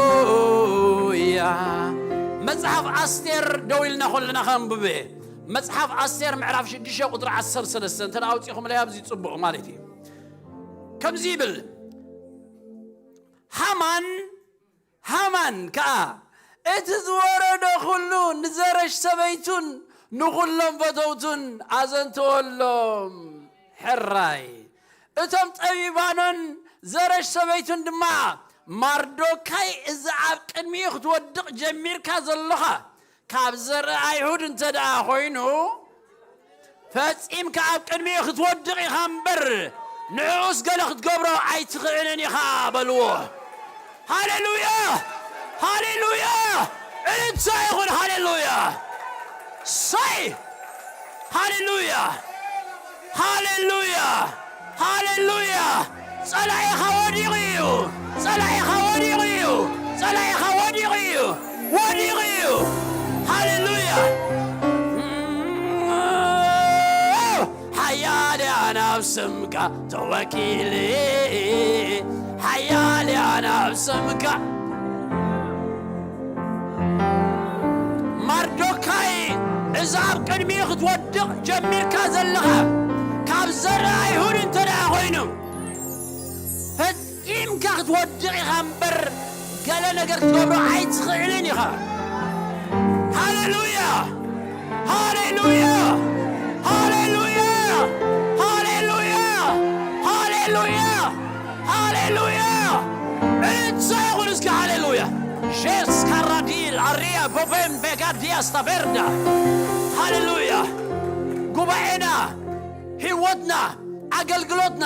ሃሌሉያ። መጽሓፍ ኣስቴር ደው ኢልና ከለና ከንብብ እየ። መጽሓፍ ኣስቴር ምዕራፍ ሽዱሽተ ቁጽሪ ዓሰርተ ሰለስተ እንተ ኣውጺኹምለይ ኣብዚ ጽቡቕ ማለት እዩ። ከምዚ ይብል፣ ሃማን ሃማን ከኣ እቲ ዝወረዶ ኩሉ ንዘረሽ ሰበይቱን ንኹሎም ፈተውቱን ኣዘንተወሎም። ሕራይ እቶም ጠቢባኖን ዘረሽ ሰበይቱን ድማ፣ ማርዶካይ፣ እዚ ኣብ ቅድሚኡ ክትወድቕ ጀሚርካ ዘለኻ ካብ ዘርኢ ኣይሁድ እንተ ደኣ ኮይኑ፣ ፈጺምካ ኣብ ቅድሚኡ ክትወድቕ ኢኻ እምበር፣ ንዕኡስ ገለ ክትገብሮ ኣይትኽእልን ኢኻ በልዎ። ሃሌሉያ! ሃሌሉያ! እልልታ ይኹን። ሃሌሉያ! ሰይ! ሃሌሉያ! ሃሌሉያ! ሃሌሉያ! ጸላኢኻ ወዲቑ እዩ። ጸላኢኻ ወዲቑ እዩ። ጸላኢኻ ወዲቑ እዩ። ወዲቑ እዩ። ሃሌሉያ! ሓያል እያ ናብ ስምካ ተወኪለ፣ ሓያል እያ ናብ ስምካ። ማርዶካይ፣ እዛ ኣብ ቅድሚኡ ክትወድቕ ጀሚርካ ዘለኻ ካብ ዘርኢ ኣይሁድ እንተ ደኣ ኮይኑ፣ ፈጺምካ ክትወድቕ ኢኻ እምበር፣ ገለ ነገር ክትገብሮ ኣይትኽእልን ኢኻ። ሃሌሉያ! ሃሌሉያ! ሃሌሉያ! ሃሌሉያ! ሃሌሉያ! ሃሌሉያ! እልልታ ይኹን እስኪ። ሃሌሉያ! ሼስ ካራዲል ኣሪያ ቦቬን ቬጋዲያስ ታቬርዳ። ሃሌሉያ! ጉባኤና፣ ህይወትና፣ ኣገልግሎትና፣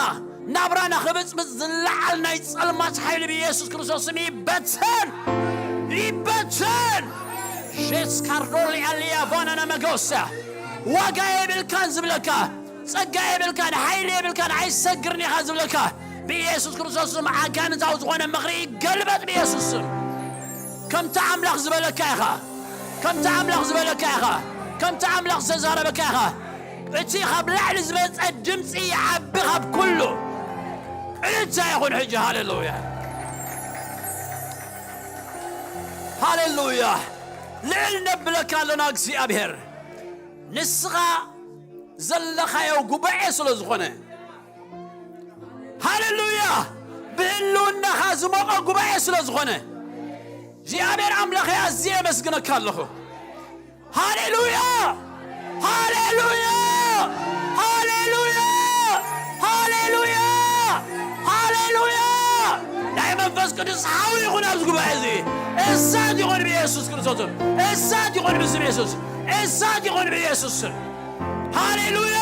ናብራና ክብጽብጽ ዝለዓል ናይ ጸልማት ሓይሊ ብኢየሱስ ክርስቶስ ስም ይበተን! ይበተን! ሼስ ካርዶሊ ኣሊያ ቫናና መጎሳ። ዋጋ የብልካን ዝብለካ፣ ጸጋ የብልካን፣ ሓይሊ የብልካን፣ ኣይሰግርን ኢኻ ዝብለካ፣ ብኢየሱስ ክርስቶስ ስም ኣጋንንታዊ ዝኾነ ምኽሪ ይገልበጥ ብኢየሱስ ስም። ከምቲ ኣምላኽ ዝበለካ ኢኻ። ከምቲ ኣምላኽ ዝበለካ ኢኻ። ከምቲ ኣምላኽ ዝተዛረበካ ኢኻ። እቲ ካብ ላዕሊ ዝመጸ ድምጺ ይዓቢ ካብ ኩሉ። እልልታ ይኹን ሕጂ። ሃሌሉያ። ሃሌሉያ። ልዕል ነብለካ ኣለና እግዚኣብሔር። ንስኻ ዘለኻዮ ጉባኤ ስለ ዝኾነ። ሃሌሉያ። ብህልውናኻ ዝሞቐ ጉባኤ ስለ ዝኾነ። እግዚኣብሔር ኣምላኸይ ኣዝየ የመስግነካ ኣለኹ። ሃሌሉያ! ሃሌሉያ! ሃሌሉያ! ሃሌሉያ! ሃሌሉያ! ናይ መንፈስ ቅዱስ ሓዊ ይኹን ኣብዚ ጉባኤ እዚ። እሳት ይኹን ብኢየሱስ ክርስቶስ ስም። እሳት ይኹን ብስም ኢየሱስ። እሳት ይኹን ብኢየሱስ ስም። ሃሌሉያ!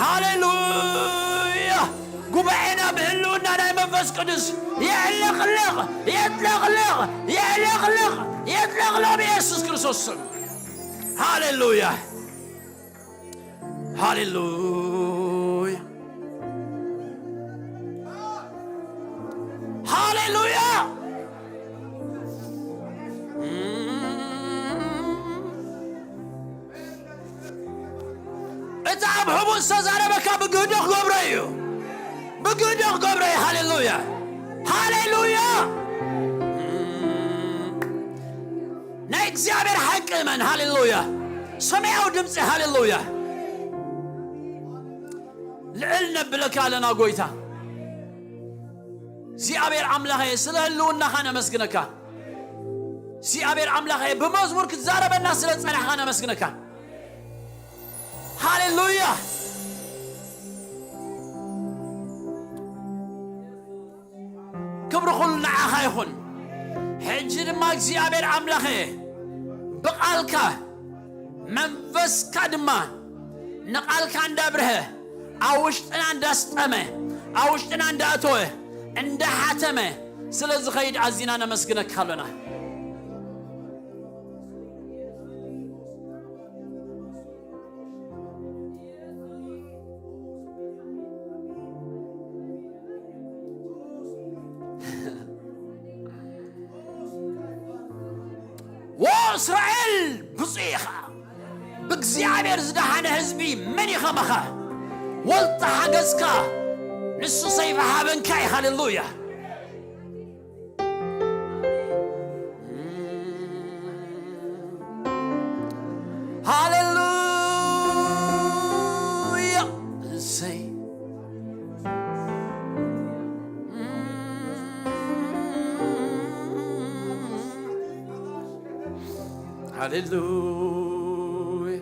ሃሌሉያ! ጉባኤና ብህልውና ናይ መንፈስ ቅዱስ የዕለቕልቕ፣ የጥለቕልቕ፣ የዕለቕልቕ፣ የጥለቕልቕ ብኢየሱስ ክርስቶስ ስም። ሃሌሉያ! ሃሌሉያ! ሃሌሉያ! እቲ ኣብ ሕቡእ ዝተዛረበካ ብግህዶ ክገብሮ እዩ። ብግህዶ ክገብሮ እዩ። ሃሌሉያ! ሃሌሉያ! ናይ እግዚኣብሔር ሓቂ እመን። ሃሌሉያ! ሰማያዊ ድምፂ። ሃሌሉያ! ልዕል ነብለካ ኣለና ጎይታ። እግዚኣብሔር ኣምላኸ፣ ስለ ህልውናኻ ነመስግነካ። እግዚኣብሔር ኣምላኸ፣ ብመዝሙር ክትዛረበና ስለ ጸናሕካ ነመስግነካ። ሃሌሉያ! ክብሪ ኩሉ ንዓኻ ይኹን። ሕጂ ድማ እግዚኣብሔር ኣምላኸ፣ ብቓልካ መንፈስካ ድማ ንቓልካ እንዳብርሀ፣ ኣብ ውሽጥና እንዳስጠመ፣ ኣብ ውሽጥና እንዳእተወ፣ እንዳሓተመ ስለ ዝኸይድ ኣዚና ነመስግነካ ኣሎና። ዎ እስራኤል ብፁዕ ኢኻ። ብእግዚኣብሔር ዝደሓነ ህዝቢ መን እዩ ኸማኻ? ወልተ ሓገዝካ ንሱ ሰይፍ ሃበንካ እዩ። ሃሌሉያ። ሃሌሉያ። እሰይ። ሃሌሉያ።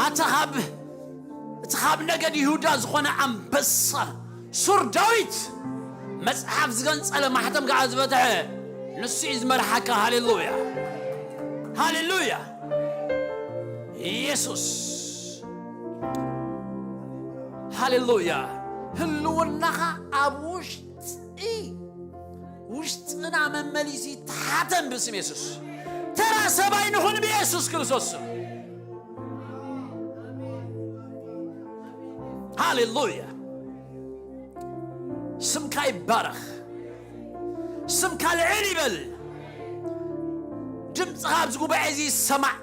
ኣታ ካብ እቲ ካብ ነገድ ይሁዳ ዝኾነ ኣንበሳ ሱር ዳዊት፣ መጽሓፍ ዝገንጸለ ማሕተም ከዓ ዝበትሐ ንሱ እዩ ዝመርሓካ። ሃሌሉያ፣ ሃሌሉያ። ኢየሱስ፣ ሃሌሉያ። ህልውናኻ ኣብ ውሽጢ፣ ውሽጥና መመሊሲ ተሓተም ብስም የሱስ። ተራ ሰብኣይ ንኹን ብየሱስ ክርስቶስ ስም። ሃሌሉያ። ስምካ ይባረኽ። ስምካ ልዕል ይበል። ድምፅኻ ኣብዚ ጉባኤ እዚ ይሰማዕ።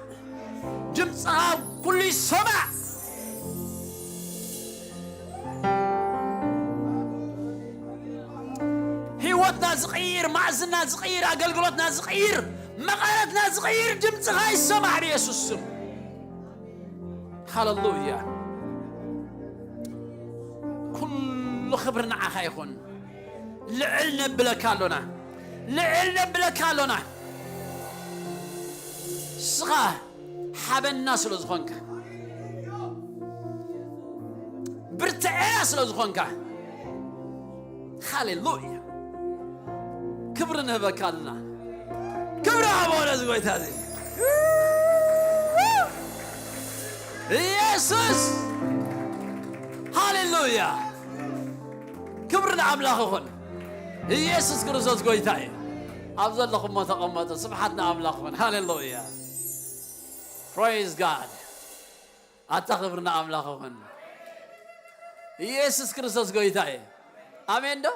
ድምፅኻ ኣብ ኩሉ ይሰማዕ። ህይወትና ዝቕይር፣ ማእዝና ዝቕይር፣ ኣገልግሎትና ዝቕይር፣ መቐረትና ዝቕይር ድምፅኻ ይሰማዕ ብየሱስ ስም። ሃሌሉያ። ኩሉ ክብሪ ንዓኻ ይኹን። ልዕል ነብለካ ኣሎና፣ ልዕል ነብለካ ኣሎና። ንስኻ ሓበና ስለ ዝኾንካ፣ ብርትዐና ስለ ዝኾንካ፣ ሃሌሉያ። ክብሪ ንህበካ ኣለና። ክብሪ ሃቦ ነዚ ጎይታ እዚ። ኢየሱስ፣ ሃሌሉያ። ክብሪ ንኣምላኽ ይኹን። ኢየሱስ ክርስቶስ ጎይታ እዩ። ኣብ ዘለኹሞ ተቐመጡ። ስብሓት ንኣምላኽ ይኹን። ሃሌሉያ። Praise God። ኣታ ክብሪ ንኣምላኽ ይኹን። ኢየሱስ ክርስቶስ ጎይታ እዩ። ኣሜን ዶ?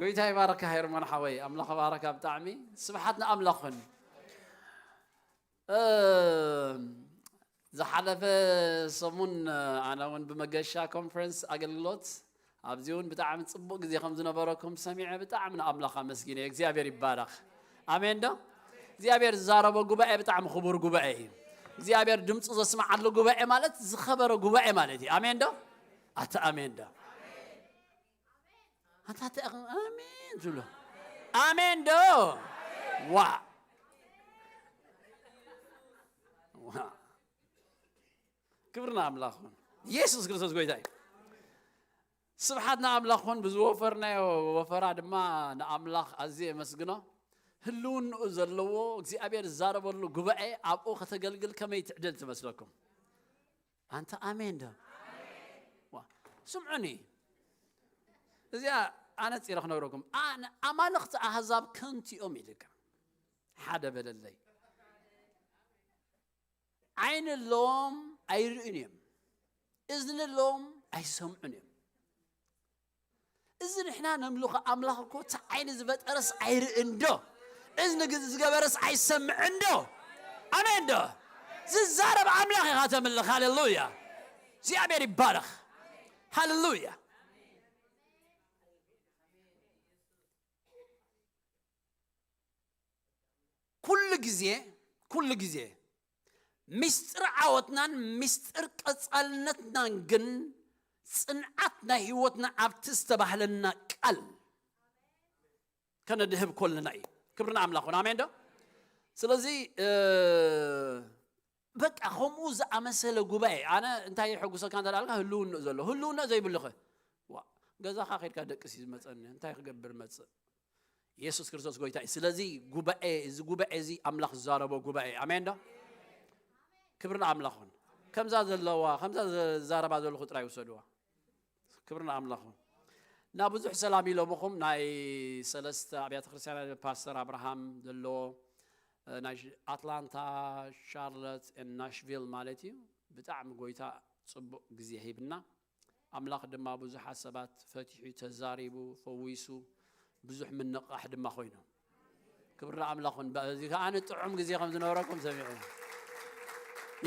ጎይታ ይባርካ ሄርሞን ሓወይ። ኣምላኽ ባረካ ብጣዕሚ። ስብሓት ንኣምላኽ ይኹን። እ፣ ዝሓለፈ ሰሙን ኣነ እውን ብመገሻ ኮንፈረንስ ኣገልግሎት ኣብዚ እውን ብጣዕሚ ጽቡቕ ግዜ ከም ዝነበረኩም ሰሚዐ ብጣዕሚ ንኣምላኽ ኣመስጊነ። እግዚኣብሔር ይባረኽ። ኣሜን ዶ? እግዚኣብሔር ዝዛረቦ ጉባኤ ብጣዕሚ ክቡር ጉባኤ እዩ። እግዚኣብሔር ድምፁ ዘስምዓሉ ጉባኤ ማለት ዝኸበረ ጉባኤ ማለት እዩ። ኣሜን ዶ? ኣታ ኣሜን ዶ? ኣታ ኣሜን ትብሎ። ኣሜን ዶ? ዋ። ዋ። ክብሪ ንኣምላኽ ይኹን። ኢየሱስ ክርስቶስ ጎይታ እዩ። ስብሓት ንኣምላኽ ይኹን። ብዝወፈርናዮ ወፈራ ድማ ንኣምላኽ ኣዝየ የመስግኖ። ህልውንኡ ዘለዎ እግዚኣብሔር ዝዛረበሉ ጉባኤ ኣብኡ ከተገልግል ከመይ ትዕድል ትመስለኩም? ኣንታ ኣሜን ዶ? ዋ፣ ስምዑኒ። እዚኣ ኣነጺረ ክነግረኩም። ኣነ፣ ኣማልኽቲ ኣህዛብ ከንቱ እዮም ኢልካ። ሓደ በለለይ። ዓይኒ ኣለዎም ኣይርእዩን እዮም። እዝኒ ኣለዎም ኣይሰምዑን እዮም። እዚ ንሕና ነምልኾ ኣምላኽ እኮ እቲ ዓይኒ ዝፈጠረስ ኣይርእን ዶ? እዝኒ ግ-፣ ዝገበረስ ኣይሰምዕን ዶ? ኣሜን ዶ? ዝዛረብ ኣምላኽ ኢኻ ተምልኽ። ሃሌሉያ። እግዚኣብሔር ይባረኽ። ሃሌሉያ። ኩሉ ግዜ፣ ኩሉ ግዜ ምስጢር ዓወትናን ምስጢር ቀጻልነትናን ግን ጽንዓት ናይ ህይወትና ኣብቲ ዝተባህለና ቃል ከነድህብ ኮለና እዩ። ክብሪ ንኣምላኽ ይኹን። ኣሜን ዶ? ስለዚ፣ እ፣ በቃ ከምኡ ዝኣመሰለ ጉባኤ፣ ኣነ እንታይ የሐጉሰካ እንተ ደኣ ኢልካ፣ ህልውንኡ ዘሎ፣ ህልውንኡ ዘይብሉኸ? ዋ፣ ገዛኻ ከይድካ ደቅስ እዩ ዝመጸኒ፣ እንታይ ክገብር መጽእ? ኢየሱስ ክርስቶስ ጎይታ እዩ። ስለዚ ጉባኤ፣ እዚ ጉባኤ እዚ ኣምላኽ ዝዛረቦ ጉባኤ። ኣሜን ዶ? ክብሪ ንኣምላኽ ይኹን። ከምዛ ዘለዋ፣ ከምዛ ዝዛረባ ዘለኹ ጥራይ ውሰድዋ። ክብሪ ንኣምላኽ ይኹን። እና ብዙሕ ሰላም ኢሎምኹም ናይ ሰለስተ ኣብያተ ክርስቲያናት ፓስተር ኣብርሃም ዘለዎ፣ እ፣ ናይ ሽ-፣ ኣትላንታ፣ ሻርለት፣ ኤን ናሽቪል ማለት እዩ። ብጣዕሚ ጎይታ ጽቡቕ ግዜ ሂብና። ኣምላኽ ድማ ብዙሓት ሰባት ፈቲሑ፣ ተዛሪቡ፣ ፈዊሱ፣ ብዙሕ ምንቕቓሕ ድማ ኮይኑ። ክብሪ ንኣምላኽ ይኹን። በዚ ከኣ ጥዑም ግዜ ከም ዝነበረኩም ሰሚዑ።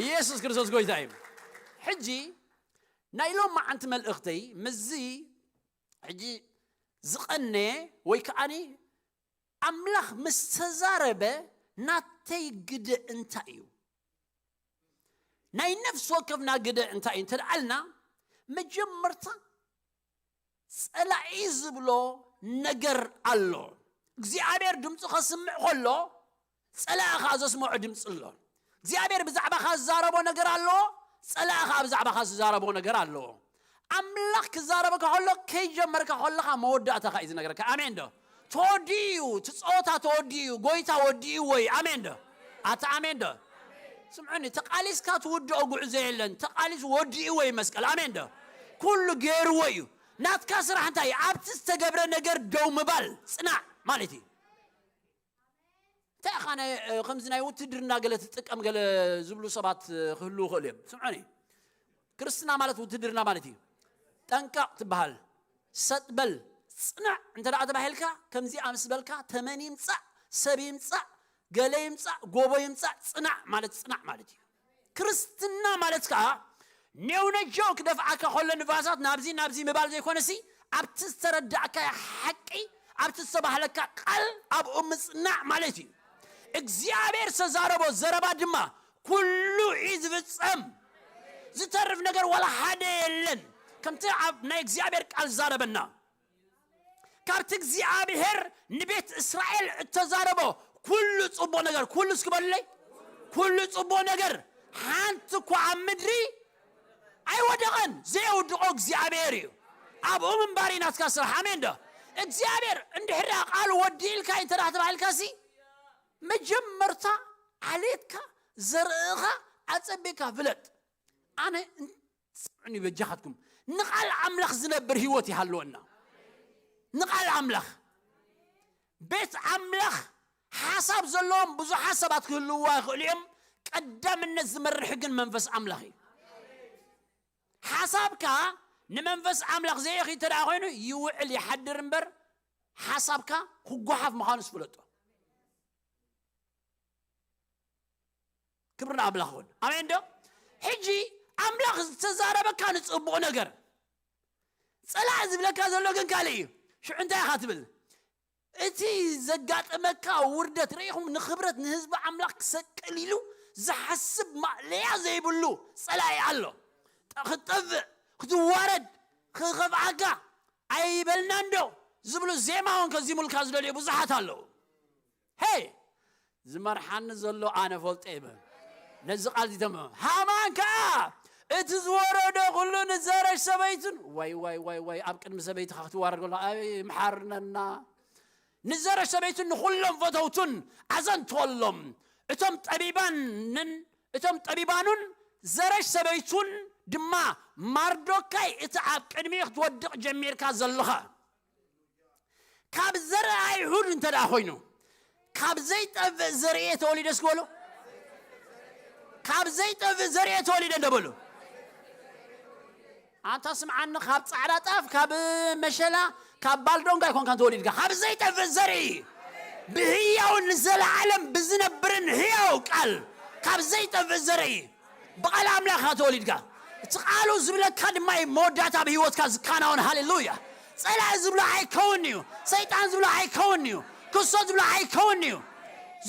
ኢየሱስ ክርስቶስ ጎይታ እዩ። ሕጂ ናይ ሎም መዓንቲ መልእኽተይ ምስዚ ሕጂ ዝቐነ ወይ ከዓኒ ኣምላኽ ምስ ተዛረበ ናተይ ግደ እንታይ እዩ? ናይ ነፍሲ ወከፍና ግደ እንታይ እዩ እንተደኣልና፣ መጀመርታ ጸላኢ ዝብሎ ነገር ኣሎ። እግዚኣብሔር ድምፁ ከስምዕ ከሎ ጸላኢ ኸዓ ዘስምዖ ድምፂ ኣሎ። እግዚኣብሔር ብዛዕባኻ ዝዛረቦ ነገር ኣሎ፣ ጸላኢ ኸዓ ብዛዕባኻ ዝዛረቦ ነገር ኣለዎ። ኣምላኽ ክዛረበካ ከሎ ከይጀመርካ ከለኻ መወዳእታኻ እዩ ዝነግረካ። ኣሜን ዶ? ተወዲኡ እዩ፣ እቲ ጸወታ ተወዲኡ እዩ፣ ጎይታ ወዲኡ ወይ። ኣሜን ዶ? ኣታ ኣሜን ዶ? ስምዑኒ፣ ተቓሊስካ ትውድኦ ጉዕዞ የለን። ተቓሊሱ ወዲኡ ወይ መስቀል። ኣሜን ዶ? ኩሉ ገይርዎ እዩ። ናትካ ስራሕ እንታይ እዩ? ኣብቲ ዝተገብረ ነገር ደው ምባል፣ ጽናዕ ማለት እዩ። እንታይ ኢኻ ናይ ከምዚ ናይ ውትድርና ገለ ትጥቀም ገለ ዝብሉ ሰባት ክህልዉ ይኽእሉ እዮም። ስምዑኒ፣ ክርስትና ማለት ውትድርና ማለት እዩ። ጠንቀቕ ትበሃል፣ ሰጥ በል፣ ጽናዕ እንተ ደኣ ተባሂልካ፣ ከምዚኣ ምስ በልካ፣ ተመን ይምጻእ፣ ሰብ ይምጻእ፣ ገለ ይምጻእ፣ ጎቦ ይምጻእ፣ ጽናዕ ማለት ጽናዕ ማለት እዩ። ክርስትና ማለት ከኣ ኔውነጆ ክደፍዓካ ከሎ ንፋሳት ናብዚ ናብዚ ምባል ዘይኮነሲ፣ ኣብቲ ዝተረዳእካዮ ሓቂ፣ ኣብቲ ዝተባህለካ ቃል ኣብኡ ምጽናዕ ማለት እዩ። እግዚኣብሔር ዝተዛረቦ ዘረባ ድማ ኩሉ እዩ ዝፍጸም። ዝተርፍ ነገር ዋላ ሓደ የለን። ከምቲ ኣብ ናይ እግዚኣብሔር ቃል ዛረበና፣ ካብቲ እግዚኣብሔር ንቤት እስራኤል እተዛረቦ ኩሉ ጽቡቕ ነገር፣ ኩሉ እስኪ በሉለይ፣ ኩሉ ጽቡቕ ነገር ሓንቲ እኳ ኣብ ምድሪ ኣይወደቐን። ዘየውድቖ እግዚኣብሔር እዩ። ኣብኡ ምንባር እዩ ናትካ ስራሕ። ኣሜን ዶ? እግዚኣብሔር እንድሕር ደኣ ቃሉ ወዲእልካ እንተ ደኣ ተባሂልካሲ፣ መጀመርታ ዓሌትካ፣ ዘርእኻ ኣጸቢቕካ ፍለጥ። ኣነ እን-፣ ስምዑኒ በጃኻትኩም፣ ንቓል ኣምላኽ ዝነብር ህይወት ይሃልወና። ንቓል ኣምላኽ፣ ቤት ኣምላኽ ሓሳብ ዘለዎም ብዙሓት ሰባት ክህልውዋ ይኽእሉ እዮም። ቀዳምነት ዝመርሕ ግን መንፈስ ኣምላኽ እዩ። ሓሳብካ ንመንፈስ ኣምላኽ ዘየኺ እንተ ደኣ ኮይኑ፣ ይውዕል ይሓድር እምበር፣ ሓሳብካ ክጓሓፍ ምዃኑ ዝፍለጦ። ክብሪ ንኣምላኽ ይኹን። ኣሜን ዶ? ሕጂ ኣምላኽ ዝተዛረበካ ንጽቡቕ ነገር፣ ጸላኢ ዝብለካ ዘሎ ግን ካልእ እዩ። ሽዑ እንታይ ኢኻ ትብል? እቲ ዘጋጠመካ ውርደት ርኢኹም፣ ንኽብረት ንህዝቢ ኣምላኽ ክሰቅል ኢሉ ዝሓስብ ማእለያ ዘይብሉ ጸላኢ ኣሎ። ጠ-፣ ክትጠፍእ፣ ክትዋረድ፣ ክኸፍኣካ ኣይበልናን ዶ ዝብሉ ዜማ እውን ከዚሙልካ ዝደልዩ ብዙሓት ኣለዉ። ሄይ! ዝመርሓኒ ዘሎ ኣነ ፈልጦ እየ። ነዚ ቃል እዚ ተመ-፣ ሃማን ከኣ እቲ ዝወረዶ ኩሉ ንዘረሽ ሰበይቱን፣ ዋይ፣ ዋይ፣ ዋይ፣ ዋይ፣ ኣብ ቅድሚ ሰበይትኻ ክትዋረድ ከሎ፣ ኣይ፣ ምሓርነና። ንዘረሽ ሰበይቱን ንኹሎም ፈተውቱን ኣዘንትወሎም። እቶም ጠቢባንን፣ እቶም ጠቢባኑን ዘረሽ ሰበይቱን ድማ ማርዶካይ እቲ ኣብ ቅድሚ ክትወድቕ ጀሚርካ ዘለኻ ካብ ዘርኢ ኣይሁድ እንተ ደኣ ኮይኑ፣ ካብ ዘይጠፍእ ዘርኢ እየ ተወሊደ እስኪ በሉ። ካብ ዘይጠፍእ ዘርኢ እየ ተወሊደ እንደ በሉ። ኣንታ ስምዓኒ፣ ካብ ጻዕዳ ጣፍ፣ ካብ መሸላ፣ ካብ ባልዶንጋ ኣይኮንካን ተወሊድካ። ካብ ዘይጠፍእ ዘርኢ፣ ብህያውን ንዘለዓለም ብዝነብርን ህያው ቃል፣ ካብ ዘይጠፍእ ዘርኢ፣ ብቓል ኣምላኽ ኢኻ ተወሊድካ። እቲ ቃሉ ዝብለካ ድማ እዩ መወዳእታ ኣብ ህይወትካ ዝከናወን። ሃሌሉያ። ጸላኢ ዝብሎ ኣይከውን እዩ። ሰይጣን ዝብሎ ኣይከውን እዩ። ክሶት ዝብሎ ኣይከውን እዩ።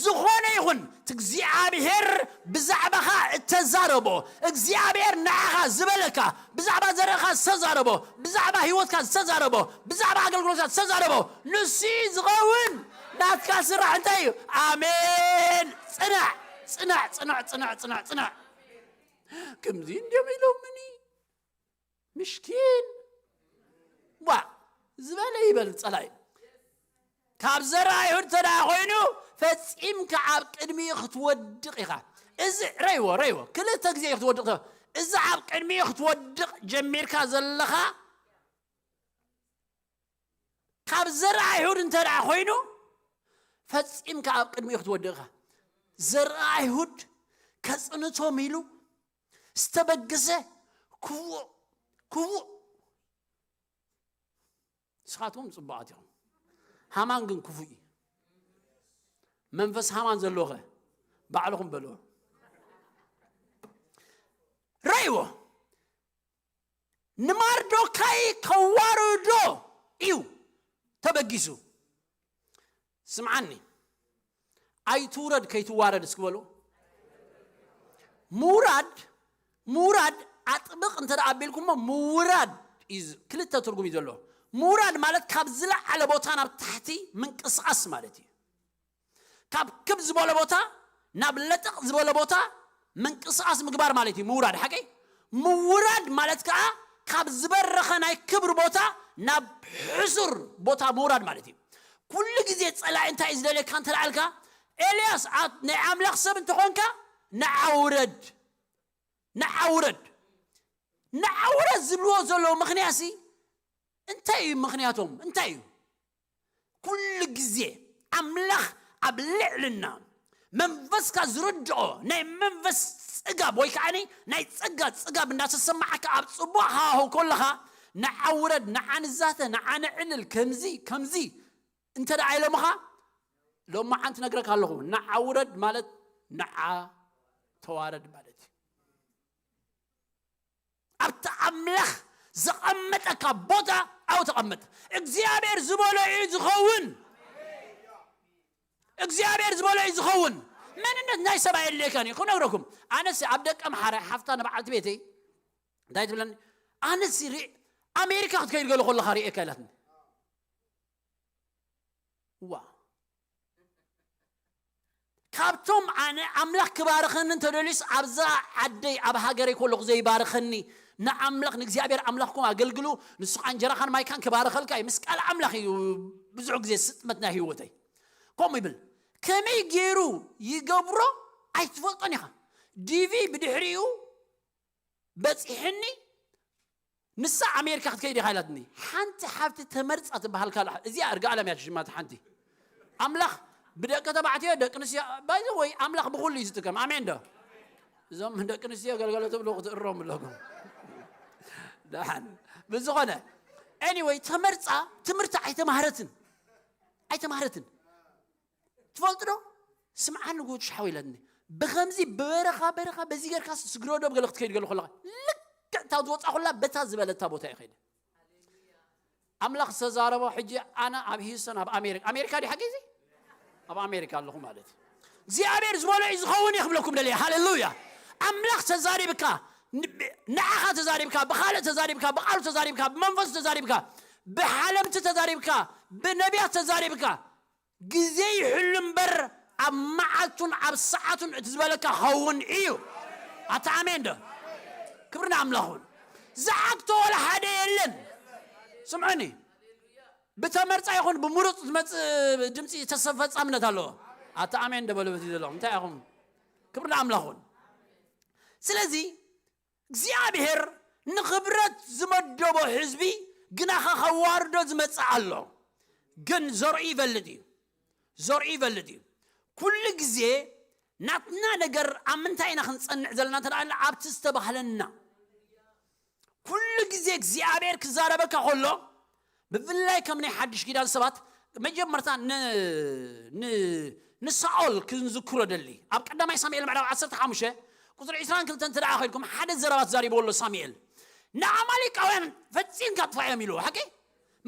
ዝኾነ ይኹን፣ እቲ እግዚኣብሔር ብዛዕባኻ እተዛረቦ፣ እግዚኣብሔር ንዓኻ ዝበለካ፣ ብዛዕባ ዘርእኻ ዝተዛረቦ፣ ብዛዕባ ህይወትካ ዝተዛረቦ፣ ብዛዕባ ኣገልግሎትካ ዝተዛረቦ፣ ንሱ እዩ ዝኸውን። ናትካ ስራሕ እንታይ እዩ? ኣሜን። ጽናዕ፣ ጽናዕ፣ ጽናዕ፣ ጽናዕ፣ ጽናዕ፣ ጽናዕ። ከምዚ እንዲዮም ኢሎምኒ። ምሽኪን። ዋ፣ ዝበለ ይበል ጸላኢ። ካብ ዘር ኣይሁድ እንተ ደኣ ኮይኑ፣ ፈጺምካ ኣብ ቅድሚኡ ክትወድቕ ኢኻ። እዚ ረይዎ፣ ረይዎ። ክልተ ግዜ ክትወድቕ ኢኻ። እዚ ኣብ ቅድሚኡ ክትወድቕ ጀሚርካ ዘለኻ፣ ካብ ዘር ኣይሁድ እንተ ደኣ ኮይኑ፣ ፈጺምካ ኣብ ቅድሚኡ ክትወድቕ ኢኻ። ዘር ኣይሁድ ከጽንቶም ኢሉ ዝተበገሰ ክፉእ፣ ክፉእ። ንስኻትኩም ጽቡቓት ኢኹም። ሃማን ግን ክፉእ እዩ። መንፈስ ሃማን ዘለዎኸ? ባዕልኹም በልዎ። ረእይዎ። ንማርዶካይ ከዋርዶ እዩ ተበጊሱ። ስምዓኒ፣ ኣይትውረድ ከይትዋረድ እስኪ በሉ። ምውራድ ምውራድ ኣጥብቕ እንተ ደኣ ኣቢልኩሞ ምውራድ እዩ። ክልተ ትርጉም እዩ ዘለዎ። ምውራድ ማለት ካብ ዝለዓለ ቦታ ናብ ታሕቲ ምንቅስቓስ ማለት እዩ። ካብ ክብ ዝበለ ቦታ ናብ ለጠቕ ዝበለ ቦታ ምንቅስቓስ ምግባር ማለት እዩ ምውራድ። ሓቂ ምውራድ ማለት ከዓ ካብ ዝበረኸ ናይ ክብሪ ቦታ ናብ ሕሱር ቦታ ምውራድ ማለት እዩ። ኩሉ ግዜ ጸላኢ እንታይ እዩ ዝደልየካ እንተ ደኣልካ፣ ኤልያስ፣ ኣት ናይ ኣምላኽ ሰብ እንተኾንካ፣ ንዓውረድ፣ ንዓውረድ፣ ንዓውረድ ዝብልዎ ዘለዉ ምኽንያትሲ እንታይ እዩ? ምኽንያቶም እንታይ እዩ? ኩሉ ግዜ ኣምላኽ ኣብ ልዕልና መንፈስካ ዝርድኦ ናይ መንፈስ ጽጋብ ወይ ከዓኒ ናይ ጸጋ ጽጋብ እንዳተሰማዓካ ኣብ ጽቡቕ ሃዋህው ከለኻ፣ ንዓውረድ፣ ንዓንዛተ፣ ንዓንዕልል፣ ከምዚ ከምዚ እንተ ደኣ ኢሎምኻ፣ ሎማዓንቲ ነግረካ ኣለኹ፣ ንዓውረድ ማለት ንዓ ተዋረድ ማለት እዩ። ኣብቲ ኣምላኽ ዘቐመጠካ ቦታ ኣው ተቐመጥ። እግዚኣብሔር ዝበሎ እዩ ዝኸውን። እግዚኣብሔር ዝበሎ እዩ ዝኸውን። መንነት ናይ ሰብ ኣየድልየካን እዩ። ክነግረኩም፣ ኣነስ ኣብ ደቀ ምሓረ ሓፍታ ንበዓልቲ ቤተይ እንታይ ትብለኒ? ኣነስ ርኢ-፣ ኣሜሪካ ክትከይድ ገለ ከለኻ ርእየካ ኢላትኒ። ዋ፣ ካብቶም ኣነ ኣምላኽ ክባርኸኒ እንተደልዩስ ኣብዛ ዓደይ ኣብ ሃገረይ ከለኹ ዘይባርኸኒ ንኣምላኽ ንእግዚኣብሔር ኣምላኽኩም ኣገልግሉ፣ ንሱ ከዓ እንጀራኻን ማይካን ክባርኸልካ እዩ። ምስ ቃል ኣምላኽ እዩ ብዙሕ ግዜ ስጥመት ናይ ህይወተይ። ከምኡ ይብል፣ ከመይ ገይሩ ይገብሮ ኣይትፈልጦን ኢኻ። ዲቪ ብድሕሪኡ በፂሕኒ። ንሳ ኣሜሪካ ክትከይድ ኢኻ ኢላትኒ። ሓንቲ ሓብቲ ተመርፃ ትበሃል ካልእ፣ እዚኣ እርጋ ኣለም እያ ሽማ፣ እቲ ሓንቲ። ኣምላኽ ብደቂ ተባዕትዮ፣ ደቂ ኣንስትዮ፣ ባይ ዘ ወይ ኣምላኽ ብኹሉ እዩ ዝጥቀም። ኣሜን ዶ? እዞም ደቂ ኣንስትዮ ገልገሎ ትብሉ ክትእረሙ ኣለኩም። ደሓን። ብዝኾነ፣ ኤኒወይ፣ ተመርፃ ትምህርቲ ኣይተማህረትን። ኣይተማህረትን። ትፈልጡ ዶ? ስምዓኒ ጉድ ሻው ኢለኒ። ብኸምዚ በረኻ በረኻ በዚ ጌርካ ስግረ ዶብ ገለ ክትከይድ ገለ ከለኻ፣ ልክዕ እታ ዝወፃኹላ በታ ዝበለታ ቦታ እየ ከይደ። ኣምላኽ ዝተዛረቦ ሕጂ ኣነ ኣብ ሂውስተን ኣብ ኣሜሪካ፣ ኣሜሪካ ድዩ ሓቂ እዚ? ኣብ ኣሜሪካ ኣለኹ ማለት እዩ። እግዚኣብሔር ዝበሎ እዩ ዝኸውን እየ ክብለኩም ደልየ። ሃሌሉያ። ኣምላኽ ተዛሪብካ፣ ን-፣ ንዓኻ ተዛሪብካ፣ ብኻልእ ተዛሪብካ፣ ብቃሉ ተዛሪብካ፣ ብመንፈሱ ተዛሪብካ፣ ብሓለምቲ ተዛሪብካ፣ ብነቢያት ተዛሪብካ፣ ግዜ ይሕሉ እምበር ኣብ መዓልቱን ኣብ ሰዓቱን እቲ ዝበለካ ኸውን እዩ። ኣታ ኣሜን ዶ? ክብሪ ንኣምላኽ ይኹን። ዝዓግቶ ወላ ሓደ የለን። ስምዑኒ፣ ብተመርጻ ይኹን ብምሩጽ ዝመጽእ ድምጺ ተሰፈጻምነት ኣለዎ። ኣታ ኣሜን ዶ በሉ በዚ ዘለኹም። እንታይ ኢኹም? ክብሪ ንኣምላኽ ይኹን። ስለዚ እግዚኣብሔር ንኽብረት ዝመደቦ ህዝቢ ግናኻ ከዋርዶ ዝመጽእ ኣሎ። ግን ዘርኡ ይፈልጥ እዩ። ዘርኡ ይፈልጥ እዩ። ኩሉ ግዜ ናትና ነገር ኣብ ምንታይ ኢና ክንጸንዕ ዘለና እንተ ደኣ ኣብቲ ዝተባህለና። ኩሉ ግዜ እግዚኣብሔር ክዛረበካ ከሎ፣ ብፍላይ ከም ናይ ሓድሽ ኪዳን ሰባት መጀመርታ ን-፣ ን-፣ ንሳኦል ክንዝክሮ ደሊ። ኣብ ቀዳማይ ሳሙኤል ምዕራፍ ዓሰርተ ሓሙሽተ ቁጽሪ ዕስራን ክልተን እንተ ደኣ ኸድኩም ሓደ ዘረባ ተዛሪብዎ ኣሎ ሳሙኤል። ንኣማሌቃውያን ፈጺምካ ጥፋዮም ኢልዎ። ሓቂ?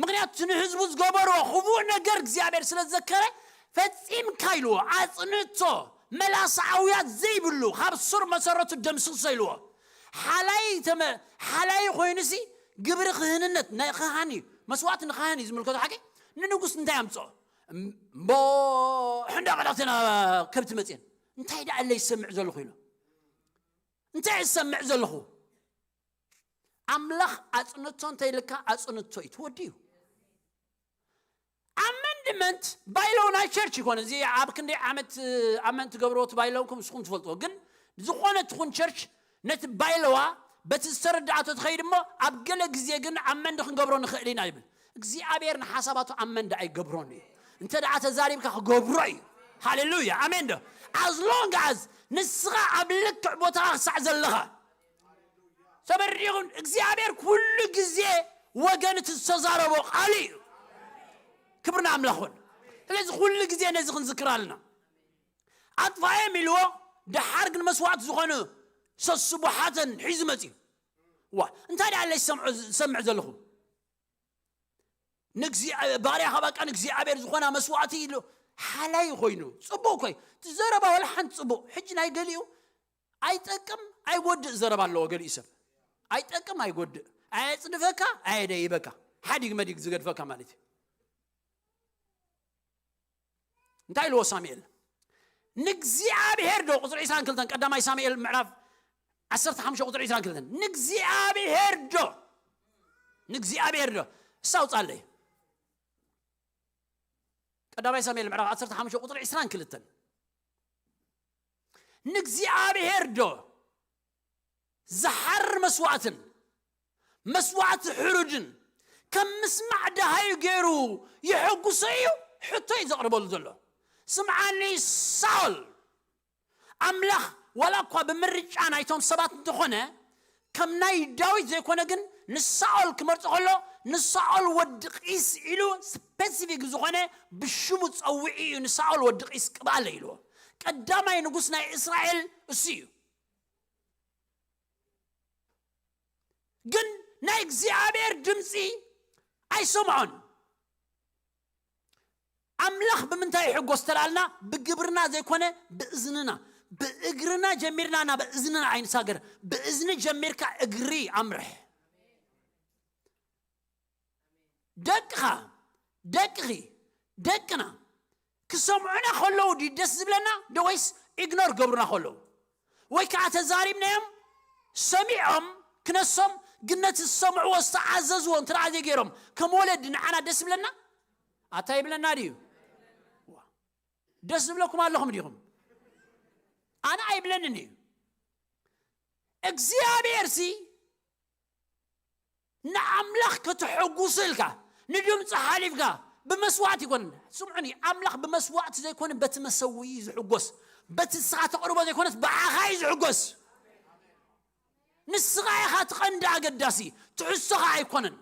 ምኽንያቱ እቲ ንህዝቡ ዝገበርዎ ክፉእ ነገር እግዚኣብሔር ስለ ዝዘከረ ፈጺምካ ኢልዎ። ኣጽንቶ፣ መላሲ ኣውያት ዘይብሉ ካብ ሱር መሰረቱ ደምስሶ ኢልዎ። ሓላይ ተመ-፣ ሓላይ ኮይኑሲ ግብሪ ክህንነት ናይ ክሃን እዩ። መስዋዕቲ ንክሃን እዩ ዝምልከቶ። ሓቂ? ንንጉስ እንታይ ኣምጽኦ? እም-፣ እምቦ ሕንዳ ቀዳትና ከብቲ መጽየን። እንታይ ደኣ ኣለ ይሰምዕ ዘለኹ ኢሉ። እንታይ ይሰምዕ ዘለኹ? ኣምላኽ ኣጽንቶ እንተይልካ ኣጽንቶ እዩ። ትወዲ እዩ። ኣመንድመንት ባይሎው ናይ ቸርች ይኮነ። እዚ ኣብ ክንደይ ዓመት ኣመንት ገብርዎ እቲ ባይሎውኩም ንስኹም ትፈልጥዎ። ግን ዝኾነ ትኹን ቸርች ነቲ ባይሎዋ በቲ ዝተረዳኣቶ ትኸይድ እሞ ኣብ ገለ ግዜ ግን ኣመንድ ክንገብሮ ንኽእል ኢና ይብል። እግዚኣብሔር ንሓሳባቱ ኣመንድ ኣይገብሮን እዩ። እንተ ደኣ ተዛሪብካ ክገብሮ እዩ። ሃሌሉያ። ኣሜን ዶ? As long as ንስኻ ኣብ ልክዕ ቦታኻ ክሳዕ ዘለኻ። ተበሪኹን እግዚኣብሔር ኩሉ ግዜ ወገን እቲ ዝተዛረቦ ቃል እዩ። ክብሪ ንኣምላኽ ይኹን። ስለዚ ኩሉ ግዜ ነዚ ክንዝክር ኣለና። ኣጥፋኤም ኢልዎ፣ ደሓር ግን መስዋዕቲ ዝኾኑ ሰስቡሓተን ሒዙ መጽዩ። ዋ እንታይ ደኣ ኣለይ ዝሰምዖ ዝሰምዕ ዘለኹ ንግዚ ባርያ ካባቃ ንእግዚኣብሔር ዝኾና መስዋዕቲ ኢሉ ሓላይ ኮይኑ ጽቡቅ ኮይ ትዘረባ ወላ ሓንቲ ጽቡቅ ሕጂ ናይ ገሊኡ ኣይጠቅም ኣይጎድእ ዘረባ ኣለዎ ገሊኡ ሰብ ኣይጠቅም ኣይጎድእ ኣየጽድፈካ ኣየደይበካ ሓዲግ መዲግ ዝገድፈካ ማለት እዩ እንታይ ኢልዎ ሳሙኤል ንእግዚኣብሔር ዶ ቁፅሪ 22 ቀዳማይ ሳሙኤል ምዕራፍ 15 ቁፅሪ 22 ንእግዚኣብሔር ዶ ንእግዚኣብሔር ዶ እሳውፃለይ ቀዳማይ ሳሙኤል ምዕራፍ 15 ቁፅሪ 22 ንእግዚኣብሔር ዶ ዝሓር መስዋዕትን መስዋዕቲ ሕሩድን ከም ምስማዕ ደሃዩ ገይሩ ይሕጉሶ እዩ ሕቶ እዩ ዘቕርበሉ ዘሎ ስምዓኒ ሳውል ኣምላኽ ዋላ እኳ ብምርጫ ናይቶም ሰባት እንተኾነ ከም ናይ ዳዊት ዘይኮነ ግን ንሳኦል ክመርጾ ከሎ ንሳኦል ወዲ ቂስ ኢሉ ስፔሲፊክ ዝኾነ ብሽሙ ጸውዒ እዩ ንሳኦል ወዲ ቂስ ቅብኣለ ኢልዎ ቀዳማይ ንጉስ ናይ እስራኤል እሱ እዩ ግን ናይ እግዚኣብሔር ድምፂ ኣይሰምዖን ኣምላኽ ብምንታይ ይሕጎስ ተላልና ብግብርና ዘይኮነ ብእዝንና ብእግርና ጀሚርና ናብ እዝንና ኣይንሳገር ብእዝኒ ጀሚርካ እግሪ ኣምርሕ ደቅኻ ደቅኺ ደቅና ክሰምዑና ከለዉ ድዩ ደስ ዝብለና ዶ ወይስ ኢግኖር ገብሩና ከለዉ ወይ ከዓ ተዛሪብናዮም ሰሚዖም ክነሶም ግን ነቲ ዝሰምዕዎ ዝተኣዘዝዎ እንተ ደኣ ዘይገይሮም ከም ወለዲ ንዓና ደስ ይብለና ኣታ ይብለና ድዩ ደስ ዝብለኩም ኣለኹም ዲኹም ኣነ ኣይብለንን እዩ እግዚኣብሔር ሲ ንኣምላኽ ከተሐጉሱ ኢልካ ንድምፂ ሓሊፍካ ብመስዋዕት ይኮን ስምዑኒ ኣምላኽ ብመስዋዕት ዘይኮነ በቲ መሰዊ እዩ ዝሕጎስ በቲ ንስኻ ተቕርቦ ዘይኮነስ ብዓኻ እዩ ዝሕጎስ ንስኻ ኢኻ ትቐንዲ ኣገዳሲ ትሕዝቶኻ ኣይኮነን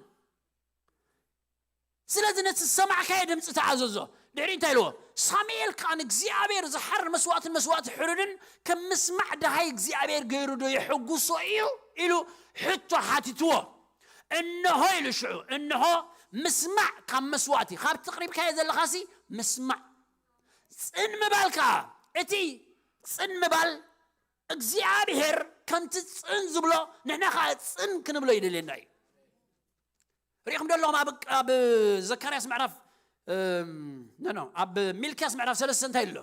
ስለዚ ነቲ ዝሰማዕካዮ ድምፂ ተኣዘዞ ድሕሪ እንታይ ኢልዎ ሳሙኤል ከዓ ንእግዚኣብሔር ዝሓር መስዋዕትን መስዋዕቲ ሕሩድን ከም ምስማዕ ደሃይ እግዚኣብሔር ገይሩ ዶ የሐጉሶ እዩ ኢሉ ሕቶ ሓቲትዎ እንሆ ኢሉ ሽዑ እንሆ ምስማዕ ካብ መስዋዕቲ ካብ ትቕሪብካዮ ዘለኻሲ ምስማዕ ፅን ምባል ከዓ እቲ ፅን ምባል እግዚኣብሔር ከምቲ ፅን ዝብሎ ንሕና ከዓ ፅን ክንብሎ ይደልየና እዩ ርኢኹም ደለኹም ኣብ ኣብ ዘካርያስ ምዕራፍ ኖ ኣብ ሚልክያስ ምዕራፍ ሰለስተ እንታይ ኣሎ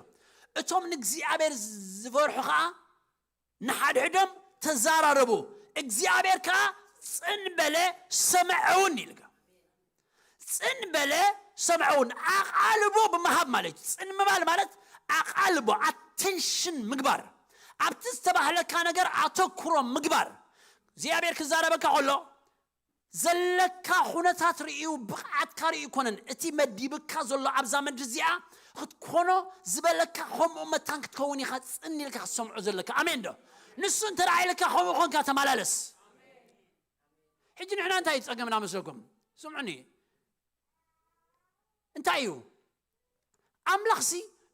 እቶም ንእግዚኣብሔር ዝፈርሑ ከዓ ንሓድሕዶም ተዛራረቡ እግዚኣብሔር ከዓ ፅን በለ ሰምዐውን ኢልካ ፅን በለ ሰምዐውን ኣቓልቦ ብምሃብ ማለት እዩ ፅን ምባል ማለት ኣቓልቦ ኣቴንሽን ምግባር ኣብቲ ዝተባህለካ ነገር ኣተኩሮ ምግባር እግዚኣብሔር ክዛረበካ ከሎ ዘለካ ኩነታት ርእዩ ብቕዓትካ ርእዩ ይኮነን እቲ መዲብካ ዘሎ ኣብዛ ምድሪ እዚኣ ክትኮኖ ዝበለካ ከምኡ መታን ክትከውን ኢኻ ፅን ኢልካ ክትሰምዖ ዘለካ ኣሜን ዶ ንሱ እንተ ኢልካ ከምኡ ኮንካ ተመላለስ ሕጂ ንሕና እንታይ እዩ ፀገምና መስለኩም ስምዑኒ እንታይ እዩ ኣምላኽሲ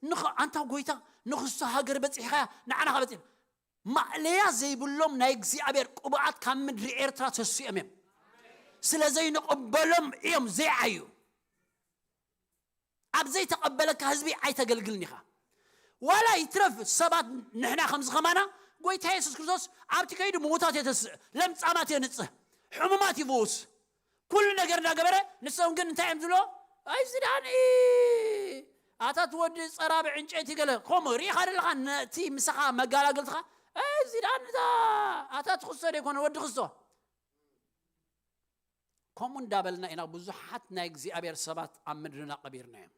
ንኸ ኣንታ ጎይታ ንኽስቶ ሃገር በፂሕኻያ ንዓና ከበፂሕ ማእለያ ዘይብሎም ናይ እግዚኣብሔር ቅቡኣት ካብ ምድሪ ኤርትራ ተስኦም እዮም ስለ ዘይንቕበሎም እዮም ዘይዓዩ ኣብ ዘይተቐበለካ ህዝቢ ኣይተገልግልን ኢኻ ዋላ ይትረፍ ሰባት ንሕና ከምዚ ከማና ጎይታ የሱስ ክርስቶስ ኣብቲ ከይዱ ምዉታት የተስእ ለምጻማት የንጽህ ሕሙማት ይፍውስ ኩሉ ነገር እናገበረ ንሶም ግን እንታይ እዮም ዝብሎ ኣይዚ ዳኒ ኣታ ትወዲ ፀራቢ ዕንጨይቲ ገለ ከምኡ ርኢኻ ዘለኻ ነቲ ምሳኻ መጋላገልትኻ እዚ ዳኒ ኣታ ትኽስቶ ደይኮነ ወዲ ክስቶ ከምኡ እንዳበልና ኢና ብዙሓት ናይ እግዚኣብሔር ሰባት ኣብ ምድርና ቀቢርና እዮም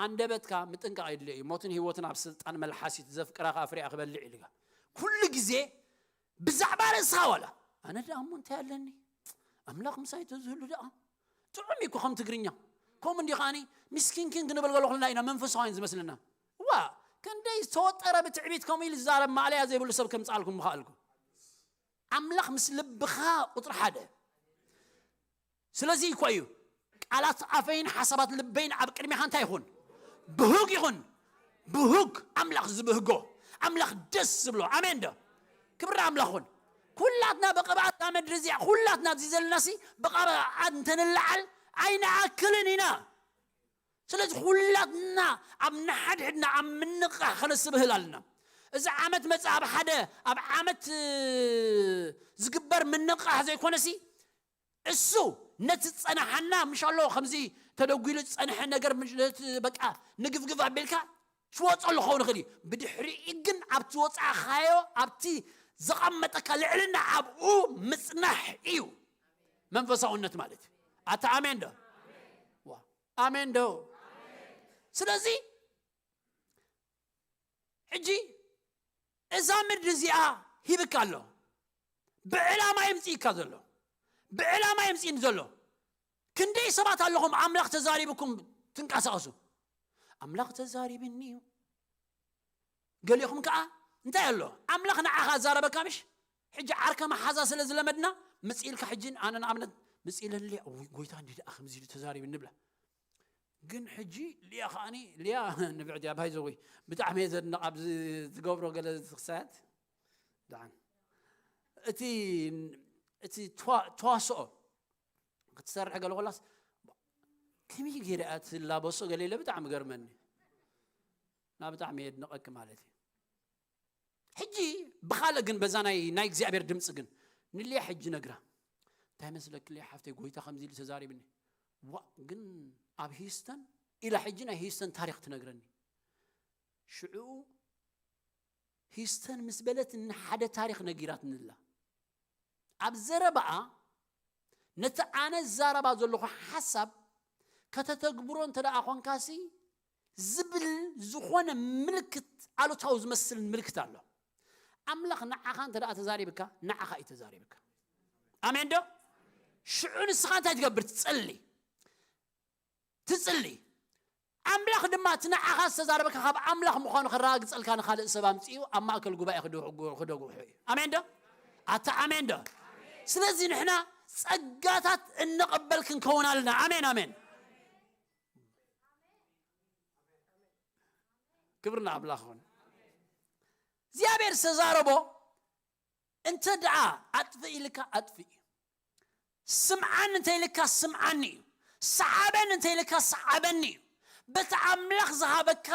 ኣንደበትካ ምጥንቃቕ የድልዮ እዩ ሞትን ህይወትን ኣብ ስልጣን መልሓሲት ዘፍቅራ ከዓ ፍሬኣ ክበልዕ ኢልካ ኩሉ ግዜ ብዛዕባ ርእስኻ ዋላ ኣነ ደኣ እሞ እንታይ ኣለኒ ኣምላኽ ምሳይ ተዝህሉ ደኣ ጥዑም እዩ ከም ትግርኛ ከምኡ እንዲ ከዓኒ ምስኪንኪን ክንብል ከሎ ኩልና ኢና መንፈሳውያን ዝመስለና ዋ ክንደይ ዝተወጠረ ብትዕቢት ከምኡ ኢሉ ዝዛረብ ማእለያ ዘይብሉ ሰብ ከምፅኣልኩም ምኽኣልኩ ኣምላኽ ምስ ልብኻ ቁፅሪ ሓደ ስለዚ እኮ እዩ ቃላት ኣፈይን ሓሳባት ልበይን ኣብ ቅድሚኻ እንታይ ይኹን ብሁግ ይኹን ብሁግ ኣምላኽ ዝብህጎ ኣምላኽ ደስ ዝብሎ ኣሜን ዶ ክብሪ ኣምላኽ ኹን ኩላትና ብቕብኣት እዛ ምድሪ እዚኣ፣ ኩላትና እዚ ዘለናሲ ብቕብኣት እንተንለዓል ኣይንኣክልን ኢና። ስለዚ ኩላትና ኣብ ንሓድሕድና ኣብ ምንቕቓሕ ከነስብህል ኣለና። እዚ ዓመት መጽእ ኣብ ሓደ ኣብ ዓመት ዝግበር ምንቕቓሕ ዘይኮነሲ እሱ ነቲ ዝጸናሓና ምሽ ኣሎ ከምዚ ተደጒሉ ዝጸንሐ ነገር ምሽ- ነቲ በቃ ንግፍግፍ ኣቢልካ ትወጸሉ ክኸውን ይኽእል እዩ። ብድሕሪኡ ግን ኣብቲ ወጻእካዮ ኣብቲ ዘቐመጠካ ልዕልና ኣብኡ ምጽናሕ እዩ መንፈሳውነት ማለት እዩ። ኣታ ኣሜን ዶ? ዋ፣ ኣሜን ዶ? ስለዚ ሕጂ እዛ ምድሪ እዚኣ ሂብካ ኣሎ። ብዕላማ የምፅእካ ዘሎ፣ ብዕላማ የምፅእኒ ዘሎ። ክንደይ ሰባት ኣለኹም ኣምላኽ ተዛሪብኩም ትንቀሳቐሱ? ኣምላኽ ተዛሪብኒ እዩ። ገሊኹም ከዓ እንታይ ኣሎ ኣምላኽ ንዓኻ ኣዛረበካ ምሽ? ሕጂ ዓርከ መሓዛ ስለ ዝለመድና ምፅኢልካ ሕጂ ኣነ ንኣብነት ምፅኢለኒ ሊያ፣ "እውይ፣ ጎይታ እንዲ ደኣ ከምዚ ኢሉ ተዛሪብኒ" ንብላ። ግን ሕጂ ሊያ ከዓኒ ሊያ ንብዕቲ ኣባይ ዘወይ ብጣዕሚ እየ ዘድንቕ ኣብዚ ዝገብሮ ገለ ክሳያት ደሓን እቲ እቲ ተዋ- ተዋስኦ ክትሰርሕ ገለ ኮላስ ከመይ ገይረ እያ ትላበሶ ገለ ኢለ ብጣዕሚ ገርመኒ እና ብጣዕሚ የድንቐኪ ማለት እዩ። ሕጂ ብኻልእ ግን በዛ ናይ ናይ እግዚኣብሔር ድምፂ ግን ንልያ ሕጂ ነግራ እንታይ መስለኪ ልያ ሓፍተይ ጎይታ ከምዚ ኢሉ ተዛሪብኒ ዋ ግን ኣብ ሂስተን ኢላ ሕጂ ናይ ሂስተን ታሪክ ትነግረኒ። ሽዑ ሂስተን ምስ በለት ንሓደ ታሪክ ነጊራትንላ ኣብ ዘረባኣ ነቲ ኣነ ዝዛረባ ዘለኹ ሓሳብ ከተተግብሮ እንተ ደኣ ኾንካሲ ዝብል ዝኾነ ምልክት ኣሉታዊ ዝመስል ምልክት ኣሎ። ኣምላኽ ንዓኻ እንተ ደኣ ተዛሪብካ ንዓኻ እዩ ተዛሪብካ። ኣሜን ዶ? ሽዑ ንስኻ እንታይ ትገብር? ትጽሊ ትጽሊ ኣምላኽ ድማ እቲ ንዓኻ ዝተዛረበካ ካብ ኣምላኽ ምዃኑ ከረጋግጸልካ ንኻልእ ሰብ ኣምጺኡ ኣብ ማእከል ጉባኤ ክደጉ- ክደጉሑ እዩ። ኣሜን ዶ? ኣታ ኣሜን ዶ? ስለዚ ንሕና ጸጋታት እንቕበል ክንከውን ኣለና። ኣሜን ኣሜን። ክብሪ ንኣምላኽ ይኹን። እግዚኣብሔር ዝተዛረቦ እንተ ደኣ ኣጥፍእ ኢልካ ኣጥፍእ እዩ። ስምዓን እንተ ኢልካ ስምዓኒ እዩ። ሰዓበን እንተ ኢልካ ሰዓበኒ እዩ። በቲ ኣምላኽ ዝሃበካ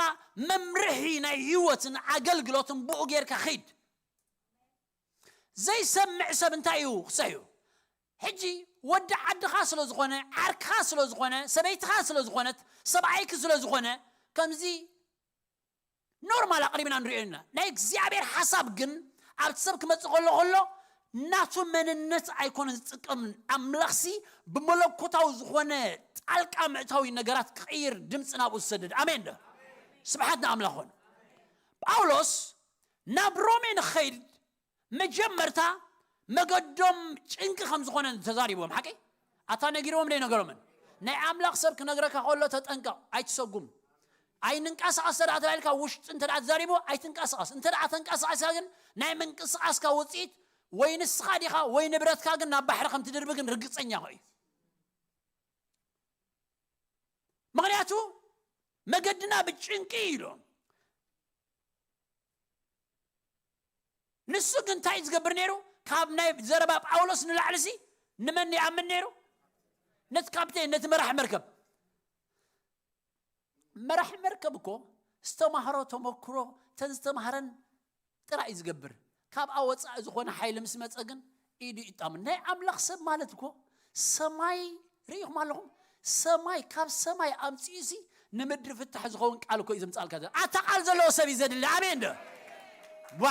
መምርሒ ናይ ህይወትን ኣገልግሎትን ብኡ ጌርካ ኺድ። ዘይሰምዕ ሰብ እንታይ እዩ ክሰዩ? ሕጂ ወዲ ዓድኻ ስለ ዝኾነ፣ ዓርክኻ ስለ ዝኾነ፣ ሰበይትኻ ስለ ዝኾነት፣ ሰብኣይኪ ስለ ዝኾነ፣ ከምዚ ኖርማል ኣቕሪብና ንሪኦ ኢና። ናይ እግዚኣብሔር ሓሳብ ግን ኣብቲ ሰብ ክመጽእ ከሎ ከሎ ናቱ መንነት ኣይኮነ ዝጥቀም። ኣምላኽሲ ብመለኮታዊ ዝኾነ ጣልቃ ምእታዊ ነገራት ክቕይር ድምፂ ናብኡ ዝሰደድ። ኣሜን ዶ? ስብሓት ንኣምላኽ ኾን። ጳውሎስ ናብ ሮሜ ንኸይድ መጀመርታ መገዶም ጭንቂ ከም ዝኾነ ተዛሪቦም ሓቂ ኣታ ነጊርዎም ደይ ነገሮምን። ናይ ኣምላኽ ሰብ ክነግረካ ከሎ ተጠንቀቕ፣ ኣይትሰጉም። ኣይንንቀሳቐስ ተደኣ ተባሂልካ ውሽጢ እንተ ደኣ ተዛሪቡ ኣይትንቀሳቐስ። እንተ ደኣ ተንቀሳቐስካ ግን ናይ ምንቅስቃስካ ውፅኢት ወይ ንስኻ ዲኻ ወይ ንብረትካ ግን ናብ ባሕሪ ከም ትድርቢ ግን ርግፀኛ እዩ። ምኽንያቱ መገድና ብጭንቂ እዩ ኢሎም። ንሱ ግን እንታይ እዩ ዝገብር ነይሩ? ካብ ናይ ዘረባ ጳውሎስ ንላዕሊ ሲ ንመን ይኣምን ነይሩ? ነቲ ካፕቴን፣ ነቲ መራሕ መርከብ። መራሕ መርከብ እኮ ዝተማህሮ ተመክሮ ተን ዝተማህረን ጥራይ እዩ ዝገብር። ካብ ኣወፃእ ዝኾነ ሓይሊ ምስ መፀ ግን ኢዱ ይጣሙ። ናይ ኣምላኽ ሰብ ማለት እኮ ሰማይ ርኢኹም ኣለኹም? ሰማይ ካብ ሰማይ ኣምፂኡ ሲ ንምድሪ ፍታሕ ዝኸውን ቃል እኮ እዩ ዘምፃልካ ዘሎ። ኣታ ቃል ዘለዎ ሰብ እዩ ዘድሊ። ኣሜን ዶ? ዋ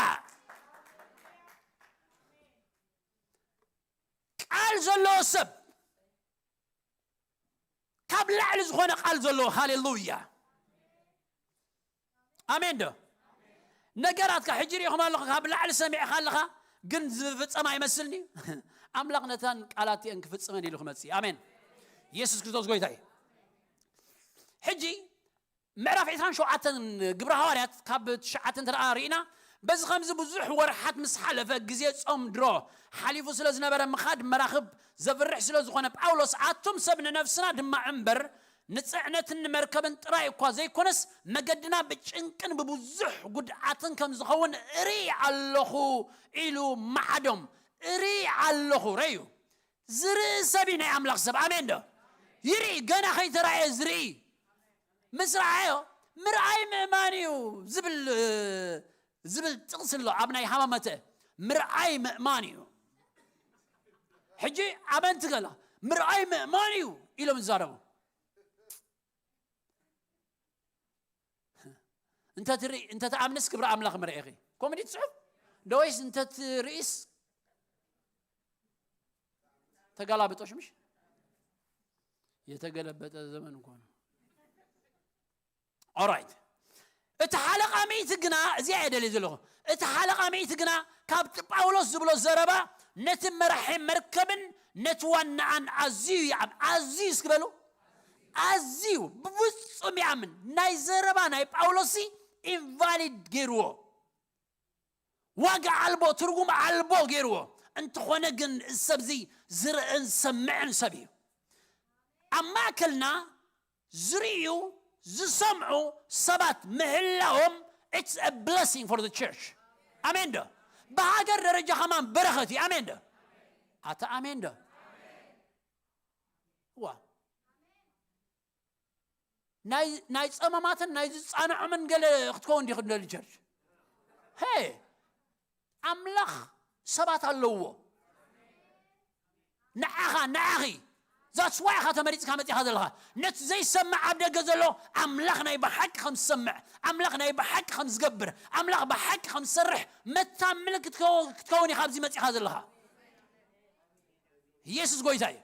ቃል ዘለዎ ሰብ ካብ ላዕሊ ዝኾነ ቃል ዘለዎ። ሃሌሉያ ኣሜን ዶ? ነገራትካ ሕጂ ርኢኹም ኣለኹ ካብ ላዕሊ ሰሚዕኻ ኣለኻ ግን ዝፍጸም ኣይመስልኒ። ኣምላኽ ነተን ቃላት እየን ክፍጽመን ኢሉ ክመጽእ ኣሜን። ኢየሱስ ክርስቶስ ጎይታ እዩ። ሕጂ ምዕራፍ ዕስራን ሸውዓተን ግብረ ሃዋርያት ካብ ትሽዓተ እንተ ደኣ ርኢና በዚ ከምዚ ብዙሕ ወርሓት ምስ ሓለፈ ግዜ ጾም ድሮ ሓሊፉ ስለ ዝነበረ ምኻድ መራኽብ ዘፍርሕ ስለ ዝኾነ ጳውሎስ ኣቱም ሰብ ንነፍስና ድማ እምበር ንጽዕነትን ንመርከብን ጥራይ እኳ ዘይኮነስ መገድና ብጭንቅን ብብዙሕ ጉድኣትን ከም ዝኸውን እርኢ ኣለኹ ኢሉ መዓዶም። እርኢ ኣለኹ። ረዩ ዝርኢ ሰብ እዩ ናይ ኣምላኽ ሰብ። ኣሜን ዶ? ይርኢ፣ ገና ከይተራእየ ዝርኢ። ምስ ረኣዮ ምርኣይ ምእማን እዩ ዝብል ዝብል ጥቕሲ ኣሎ ኣብ ናይ ሃማመተ። ምርኣይ ምእማን እዩ። ሕጂ ኣመንቲ ገላ ምርኣይ ምእማን እዩ ኢሎም ይዛረቡ። እንተ ትርኢ እንተ ትኣምንስ ክብሪ ኣምላኽ ምርኢኺ። ኮሜዲ ትጽሑፍ ዶ ወይስ እንተ ትርእስ ተገላብጦሽ? ምሽ የተገለበጠ ዘመን እኮ ነው። ኦራይት፣ እቲ ሓለቓ ሚእቲ ግና፣ እዚኣ እየ ደልየ ዘለኹ። እቲ ሓለቓ ሚእቲ ግና ካብቲ ጳውሎስ ዝብሎ ዘረባ ነቲ መራሒ መርከብን ነቲ ዋናኣን ኣዝዩ ይኣም-፣ ኣዝዩ እስኪ በሉ፣ ኣዝዩ ብፍጹም ይኣምን። ናይ ዘረባ ናይ ጳውሎስ ኢንቫሊድ ገይርዎ፣ ዋጋ ኣልቦ፣ ትርጉም ኣልቦ ገይርዎ። እንተኾነ ግን እዚ ሰብዚ ዝርእን ዝሰምዕን ሰብ እዩ። ኣብ ማእከልና ዝርእዩ ዝሰምዑ ሰባት ምህላዎም፣ it's a blessing for the church። ኣሜን ዶ? ብሃገር ደረጃ ከማን በረኸት እዩ። ኣሜን ዶ? ኣታ ኣሜን ዶ? ዋ፣ ናይ ናይ ጸመማትን ናይ ዝጻንዖምን ገለ ክትከውን ዲኹ ደሊ ቸርች? ሄ፣ ኣምላኽ ሰባት ኣለዎ። ንዓኻ፣ ንዓኺ። That's why ኢኻ ተመሪጽካ መጺኻ ዘለኻ። ነቲ ዘይሰምዕ ኣብ ደገ ዘሎ ኣምላኽ ናይ ብሓቂ ከም ዝሰምዕ፣ ኣምላኽ ናይ ብሓቂ ከም ዝገብር፣ ኣምላኽ ብሓቂ ከም ዝሰርሕ መታን ምልክት ክትከው-፣ ክትከውን ኢኻ ኣብዚ መጺኻ ዘለኻ። ኢየሱስ ጎይታ እዩ።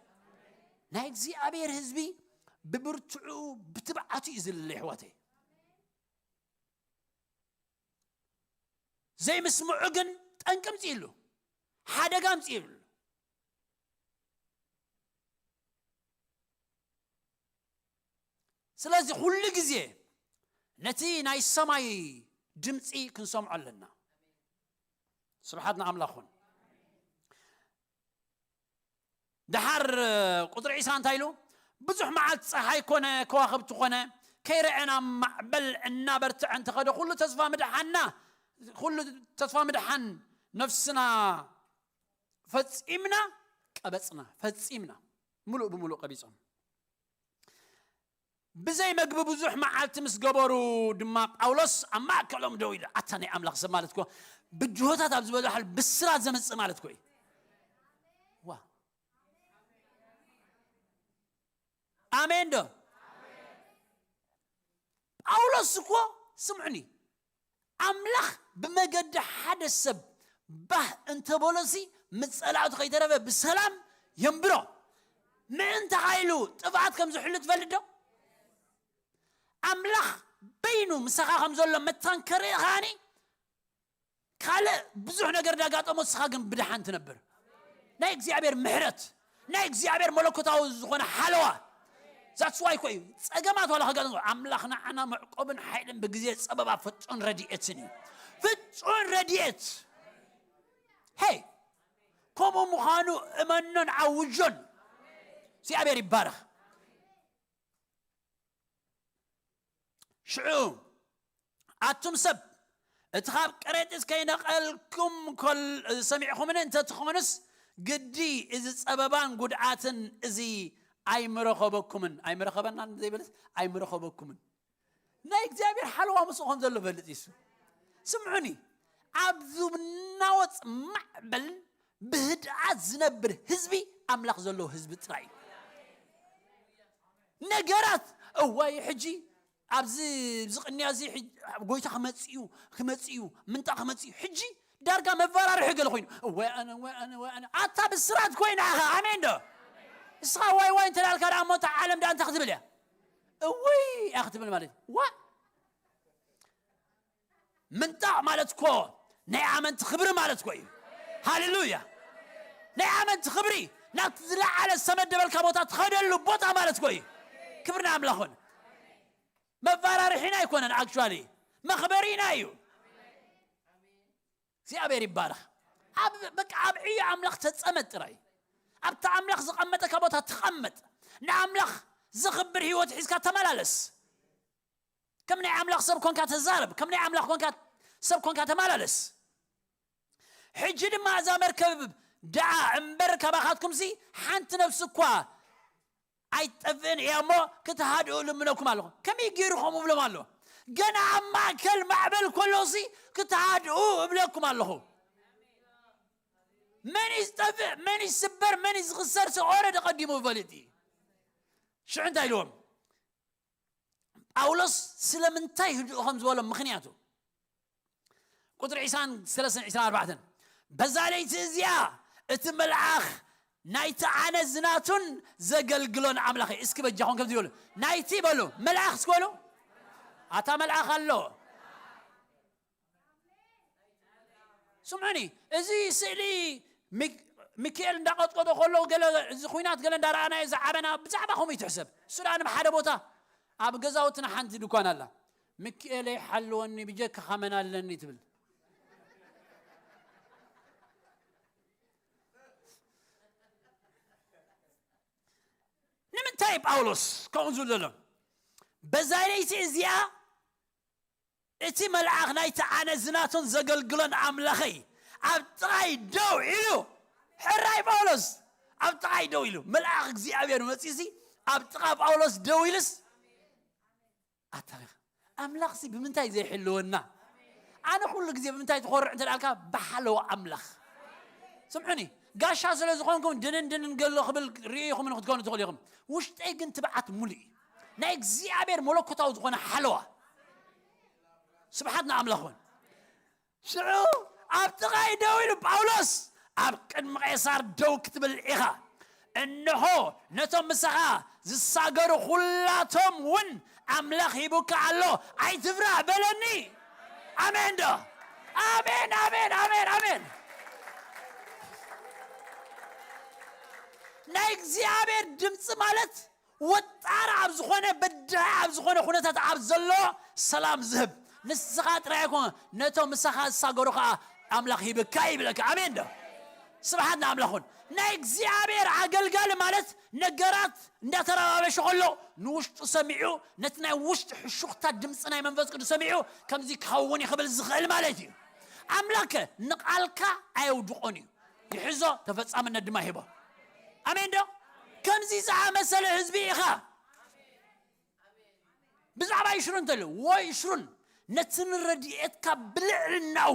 ናይ እግዚኣብሔር ህዝቢ ብብርትዑ ብትብዓቱ እዩ ዝልለ፣ ኣሕዋተይ። ዘይምስምዑ ግን ጠንቂ ኣምጺእሉ፣ ሓደጋ ኣምጺእሉ። ስለዚ ኩሉ ግዜ ነቲ ናይ ሰማይ ድምጺ ክንሰምዖ ኣለና። ስብሓት ንኣምላኽ ኩን። ደሓር ቁጽሪ ዒስራ እንታይ ኢሉ? ብዙሕ መዓልቲ ጸሓይ ኮነ፣ ከዋኽብቲ ኮነ፣ ከይረኣና ማዕበል እናበርትዐ እንተኸደ፣ ኩሉ ተስፋ ምድሓና፣ ኩሉ ተስፋ ምድሓን ነፍስና ፈጺምና ቀበጽና፣ ፈጺምና፣ ምሉእ ብምሉእ ቀቢጾም። ብዘይ መግቢ ብዙሕ መዓልቲ ምስ ገበሩ ድማ፣ ጳውሎስ ኣብ ማእከሎም ደው ኢሉ፣ ኣታ ናይ ኣምላኽ ሰብ ማለት እኮ ብጅሆታት ኣብ ዝበዝሓሉ ብስራት ዘምጽእ ማለት እኮ እዩ። ዋ። ኣሜን ዶ? ጳውሎስ እኮ፣ ስምዑኒ፣ ኣምላኽ ብመገዲ ሓደ ሰብ ባህ እንተበሎሲ፣ ምስ ጸላእቱ ከይተረፈ ብሰላም የንብሮ። ምእንተ ኢሉ ጥፍኣት ከም ዝሕሉ ትፈልጥ ዶ? ኣምላኽ በይኑ ምሳኻ ከም ዘሎ መታን ከርኢ ኸኣኒ፣ ካልእ ብዙሕ ነገር ዳጋጠሞ፣ ንስኻ ግን ብድሓን ትነብር። ናይ እግዚኣብሔር ምሕረት፣ ናይ እግዚኣብሔር መለኮታዊ ዝኾነ ሓለዋ። That's why እኮ እዩ ጸገማት ዋላ ከጋጥሞ፣ ኣምላኽ ንዓና መዕቆብን ሓይልን ብግዜ ጸበባ ፍጹም ረድኤትን እዩ። ፍጹም ረድኤት። ሄይ፣ ከምኡ ምዃኑ እመኖን ኣውጆን። እግዚኣብሔር ይባረኽ። ሽዑ ኣቱም ሰብ፣ እቲ ካብ ቀሬጢስ ከይነቐልኩም ኮል-፣ ሰሚዕኹምኒ እንተትኾኑስ፣ ግዲ እዚ ጸበባን ጉድኣትን እዚ ኣይምረኸበኩምን፣ ኣይምረኸበናን ዘይበለስ ኣይምረኸበኩምን። ናይ እግዚኣብሔር ሓለዋ ምስኡ ከም ዘሎ ፈልጥ ይሱ። ስምዑኒ፣ ኣብ ዝናወጽ ማዕበል ብህድኣት ዝነብር ህዝቢ ኣምላኽ ዘለዎ ህዝቢ ጥራይ እዩ። ነገራት እዋይ፣ ሕጂ ኣብዚ፣ ኣብዚ ቅንያ እዚ ሕጂ ጎይታ ክመጽእ እዩ፣ ክመጽእ እዩ፣ ምንጣ ክመጽእ እዩ። ሕጂ ዳርጋ መበራርሒ ገለ ኮይኑ፣ እዋይ ኣነ፣ እዋይ ኣነ፣ እዋይ ኣነ። ኣታ ብስራት ኮይና ኢኻ፣ ኣሜን ዶ? እስኻ ዋይ ዋይ እንተ ዳልካ ደኣ እሞ እታ ዓለም ደኣ እንታይ ክትብል እያ? እውይ እያ ክትብል ማለት እዩ። ዋ! ምንጣቕ ማለት እኮ ናይ ኣመንቲ ክብሪ ማለት እኮ እዩ። ሃሌሉያ! ናይ ኣመንቲ ክብሪ ናብቲ ዝለዓለ ዝተመደበልካ ቦታ ትኸደሉ ቦታ ማለት እኮ እዩ። ክብሪ ንኣምላኽ ይኹን። መባራርሒና ኣይኮነን፣ ኣክቹዋሊ መኽበሪና እዩ። እግዚኣብሔር ይባረኽ። ኣብ፣ በቃ ኣብ ዕዮ ኣምላኽ ተጸመጥ ጥራይ። ኣብቲ ኣምላኽ ዝቐመጠካ ቦታ ተቐመጥ። ንኣምላኽ ዘኽብር ህይወት ሒዝካ ተመላለስ። ከም ናይ ኣምላኽ ሰብ ኮንካ ተዛረብ፣ ከም ናይ ኣምላኽ ኮንካ፣ ሰብ ኮንካ ተመላለስ። ሕጂ ድማ እዛ መርከብ ደኣ እምበር ካባኻትኩምሲ ሓንቲ ነፍሲ እኳ ኣይትጠፍእን እያ እሞ ክትሃድኡ ልምነኩም ኣለኹ። ከመይ ገይሩ ከምኡ ብሎም ኣሎ? ገና ኣብ ማእከል ማዕበል ከሎሲ ክትሃድኡ እብለኩም ኣለኹ። መን እዩ ዝጠፍእ፣ መን እዩ ዝስበር፣ መን እዩ ዝኽሰር? ሲ ኦረዲ ቀዲሙ ይፈልጥ እዩ። ሽዑ እንታይ ኢልዎም? ጳውሎስ ስለምንታይ ህድኡ ከም ዝበሎም ምኽንያቱ ቁፅሪ ዕስራን ሰለስተን ዕስራን ኣርባዕተን፣ በዛ ለይቲ እዚኣ እቲ መልኣኽ ናይቲ ኣነ ዝናቱን ዘገልግሎን ኣምላኸይ፣ እስኪ በጃኹም ከምዚ በሉ፣ ናይቲ በሉ፣ መልኣኽ እስኪ በሉ፣ ኣታ መልኣኽ ኣሎ። ስምዑኒ፣ እዚ ስእሊ ሚክ- ሚካኤል እንዳቐጥቀጦ ከሎ፣ ገለ እዚ ኹናት ገለ እንዳረኣናዮ ዝዓበና ብዛዕባ ከምኡ ይትሕሰብ። እሱ ደኣ ንብ ሓደ ቦታ ኣብ ገዛውትና ሓንቲ ድኳን ኣላ። ሚካኤለይ ሓልወኒ ብጀካኻ መን ኣለኒ ትብል። ንምንታይ ጳውሎስ ከምኡ ዝብል ዘሎ? በዛ ለይቲ እዚኣ እቲ መልኣኽ ናይቲ ኣነ ዝናቶን ዘገልግሎን ኣምላኸይ ኣብ ጥቓይ ደው ኢሉ፣ ሕራይ ጳውሎስ ኣብ ጥቓይ ደው ኢሉ፣ መልኣኽ እግዚኣብሔር መጺኡሲ ኣብ ጥቓ ጳውሎስ ደው ኢሉስ ኣታ ኣምላኽሲ ብምንታይ ዘይሕልወና? ኣነ ኩሉ ግዜ ብምንታይ ትኾርዕ እንተ ደኣልካ፣ ብሓለዋ ኣምላኽ። ስምዑኒ፣ ጋሻ ስለ ዝኾንኩም ድንን ድንን ገሎ ክብል ርኢኹምን ክትኮኑ ትኽእሉ ኢኹም። ውሽጠይ ግን ትብዓት ሙሉእ እዩ። ናይ እግዚኣብሔር መለኮታዊ ዝኾነ ሓለዋ። ስብሓት ንኣምላኽ ይኹን። ሽዑ ኣብ ጥቓይ ደው ኢሉ ጳውሎስ፣ ኣብ ቅድሚ ቄሳር ደው ክትብል ኢኻ። እንሆ ነቶም ምሳኻ ዝሳገሩ ኩላቶም እውን ኣምላኽ ሂቡካ ኣሎ፣ ኣይትፍራህ በለኒ። ኣሜን ዶ? ኣሜን፣ ኣሜን፣ ኣሜን፣ ኣሜን። ናይ እግዚኣብሔር ድምፂ ማለት ወጣር ኣብ ዝኾነ በዳሂ ኣብ ዝኾነ ኩነታት ኣብ ዘሎ ሰላም ዝህብ፣ ንስኻ ጥራይ ኣይኮነ፣ ነቶም ምሳኻ ዝሳገሩ ከዓ ኣምላኽ ሂብካ ይብለካ። ኣሜን ዶ? ስብሓት ንኣምላኹን። ናይ እግዚኣብሔር ኣገልጋሊ ማለት ነገራት እንዳተረባበሸ ከሎ ንውሽጡ ሰሚዑ፣ ነቲ ናይ ውሽጢ ሕሹኽታ ድምፂ ናይ መንፈስ ቅዱስ ሰሚዑ ከምዚ ክኸውን ይኽብል ዝኽእል ማለት እዩ። ኣምላክ ንቓልካ ኣየውድቆን እዩ፣ ይሕዞ፣ ተፈጻምነት ድማ ይህቦ። ኣሜን ዶ? ከምዚ ዝኣመሰለ ህዝቢ ኢኻ። ብዛዕባ ይሽሩን እንተሎ ወይ ይሽሩን ነቲ ንረድኤትካ ብልዕልናኡ፣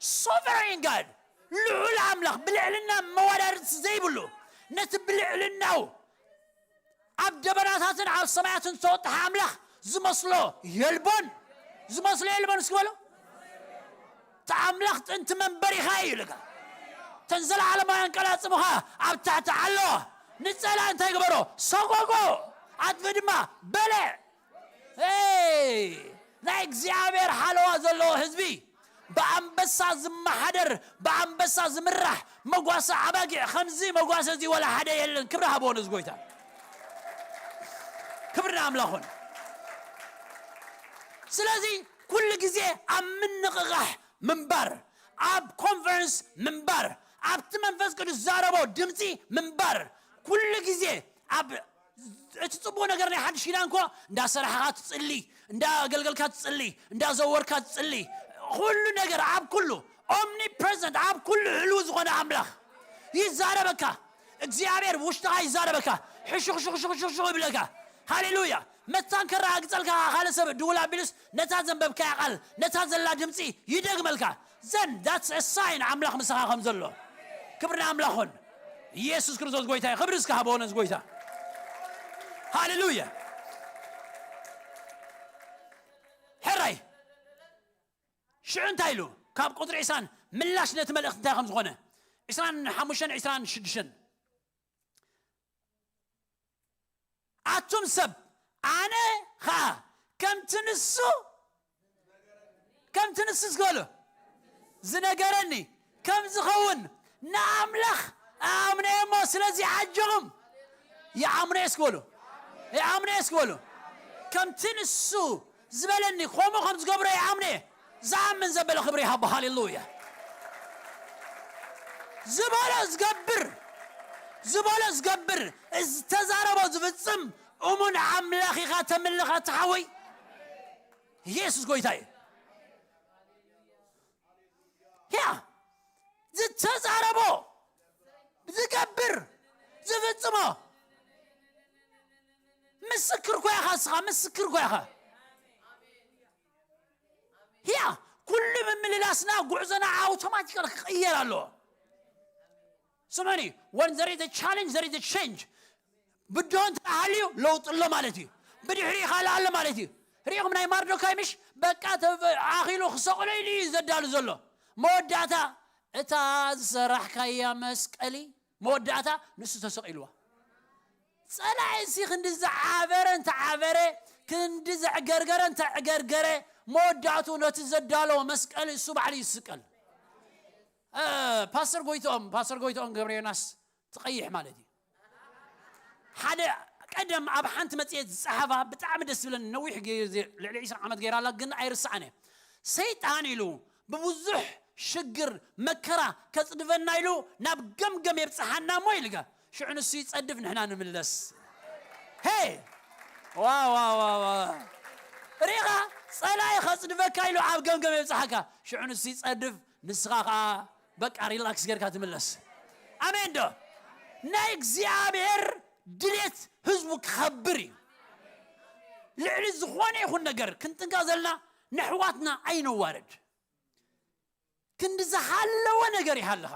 ሶቨሬን ጋድ፣ ልዑል ኣምላኽ፣ ብልዕልና መወዳድርቲ ዘይብሉ፣ ነቲ ብልዕልናኡ ኣብ ደበናታትን ኣብ ሰማያትን ዝተወጥሐ ኣምላኽ ዝመስሎ የልቦን። ዝመስሎ የልቦን እስኪ በሉ። እቲ ኣምላኽ ጥንቲ መንበሪኻ እዩ ኢልካ። እተን ዘለዓለማውያን ቀላጽምኻ ኣብ ታሕቲ ኣለዋ። ንጸላ እንታይ ግበሮ? ሰጎጎ። ኣጥፊ ድማ በለ። ኤይ፣ ናይ እግዚኣብሔር ሓለዋ ዘለዎ ህዝቢ፣ ብኣንበሳ ዝመሓደር፣ ብኣንበሳ ዝምራሕ መጓሰ ኣባጊዕ፣ ከምዚ መጓሰ እዚ ወላ ሓደ የለን። ክብሪ ሃብዎ ነዚ ጎይታ። ክብሪ ንኣምላኹን። ስለዚ ኩሉ ግዜ ኣብ ምንቕቓሕ ምንባር፣ ኣብ ኮንፈረንስ ምንባር፣ ኣብቲ መንፈስ ቅዱስ ዝዛረቦ ድምፂ ምንባር፣ ኩሉ ግዜ ኣብ እቲ ጽቡቕ ነገር ናይ ሓድሽ ኪዳን እኮ እንዳሰራሕኻ ትጽሊ፣ እንዳገልገልካ ትጽሊ፣ እንዳዘወርካ ትጽሊ፣ ኩሉ ነገር ኣብ ኩሉ ኦምኒፕረዘንት ኣብ ኩሉ ህልው ዝኾነ ኣምላኽ ይዛረበካ። እግዚኣብሔር ውሽጥኻ ይዛረበካ። ሕሹኽ ሹኽ ሹኽ ሹኽ ሹኽ ይብለካ። ሃሌሉያ። መታን ከረጋግጸልካ ካልእ ሰብ ድውል ኣቢሉስ ነታ ዘንበብካያ ቃል፣ ነታ ዘላ ድምጺ ይደግመልካ። ዘን that's a sign ኣምላኽ ምሳኻ ከም ዘሎ። ክብሪ ንኣምላኽ ኹን። ኢየሱስ ክርስቶስ ጎይታ እዩ። ክብሪ እስከ ሃብዎ ነዚ ጎይታ። ሃሌሉያ። ሕራይ ሽዑ እንታይ ኢሉ? ካብ ቁፅሪ ዕስራን ምላሽ ነቲ መልእኽቲ እንታይ ከም ዝኾነ፣ ዕስራን ሓሙሽተን ዕስራን ሽዱሽተን፣ ኣቱም ሰብ፣ ኣነ ኸዓ ከምቲ ንሱ፣ ከምቲ ንሱ ዝገሎ ዝነገረኒ ከም ዝኸውን ንኣምላኽ ኣምነ እሞ፣ ስለዚ ኣጆኹም። ይኣምነ እስኪ በሉ። ይኣምነ እስኪ በሉ። ከምቲ ንሱ ዝበለኒ ከምኡ ከም ዝገብሮ ይኣምነ። ዝኣምን ዘበለ ክብሪ ይሃቦ። ሃሌሉያ። ዝበሎ ዝገብር፣ ዝበሎ ዝገብር፣ ዝተዛረቦ ዝፍጽም እሙን ኣምላኽ ኢኻ ተምልኽ ኣታ ሓወይ። ኢየሱስ ጎይታ እዩ። ያ ዝተዛረቦ ዝገብር ዝፍጽሞ ምስክር ኮ ኢኻ። እስኻ ምስክር ኮ ኢኻ። ያ ኩሉ ምምልላስና ጉዕዞና ኣውቶማቲካል ክቕየር ኣለዎ። ስምዑኒ፣ when there is a challenge there is a change። ብድሆ እንተ ሃልዩ ለውጢ ኣሎ ማለት እዩ። ብድሕሪ ካልእ ኣሎ ማለት እዩ። ሪኢኹም ናይ ማርዶካይ ምሽ በቃ ኣኺሉ ክሰቕሎ ኢሉ እዩ ዘዳሉ ዘሎ። መወዳእታ እታ ዝሰራሕካያ መስቀሊ መወዳእታ ንሱ ተሰቒልዋ። ጸላኢ እሲ ክንዲ ዝዓበረ እንተዓበረ ክንዲ ዘዕገርገረ እንተዕገርገረ መወዳእቱ ነቲ ዘዳለዎ መስቀሊ እሱ ባዕሉ ይስቀል። ፓስተር ጎይትኦም ፓስተር ጎይትኦም ገብረ ዮናስ ትቐይሕ ማለት እዩ። ሓደ ቀደም ኣብ ሓንቲ መጽሔት ዝጸሓፋ ብጣዕሚ ደስ ዝብለኒ ነዊሕ ልዕሊ ዕስራ ዓመት ገይራ ኣላ ግን ኣይርስዓን እየ። ሰይጣን ኢሉ ብብዙሕ ሽግር መከራ ከጽድፈና ኢሉ ናብ ገምገም የብጽሓና እሞ ኢልካ ሽዑ ንሱ ይጸድፍ ንሕና ንምለስ። ሄ ዋ ዋ ዋ ዋ ሪኻ ጸላኢ ከጽድፈካ ኢሉ ኣብ ገምገም የብጽሓካ ሽዑ ንሱ ይጸድፍ ንስኻ ከዓ በቃ ሪላክስ ጌርካ ትምለስ። ኣሜን ዶ? ናይ እግዚኣብሔር ድሌት ህዝቡ ክኸብር እዩ። ልዕሊ ዝኾነ ይኹን ነገር ክንጥንቀቕ ዘለና ነሕዋትና ኣይነዋርድ። ክንዲ ዝሃለወ ነገር ይሃልኻ።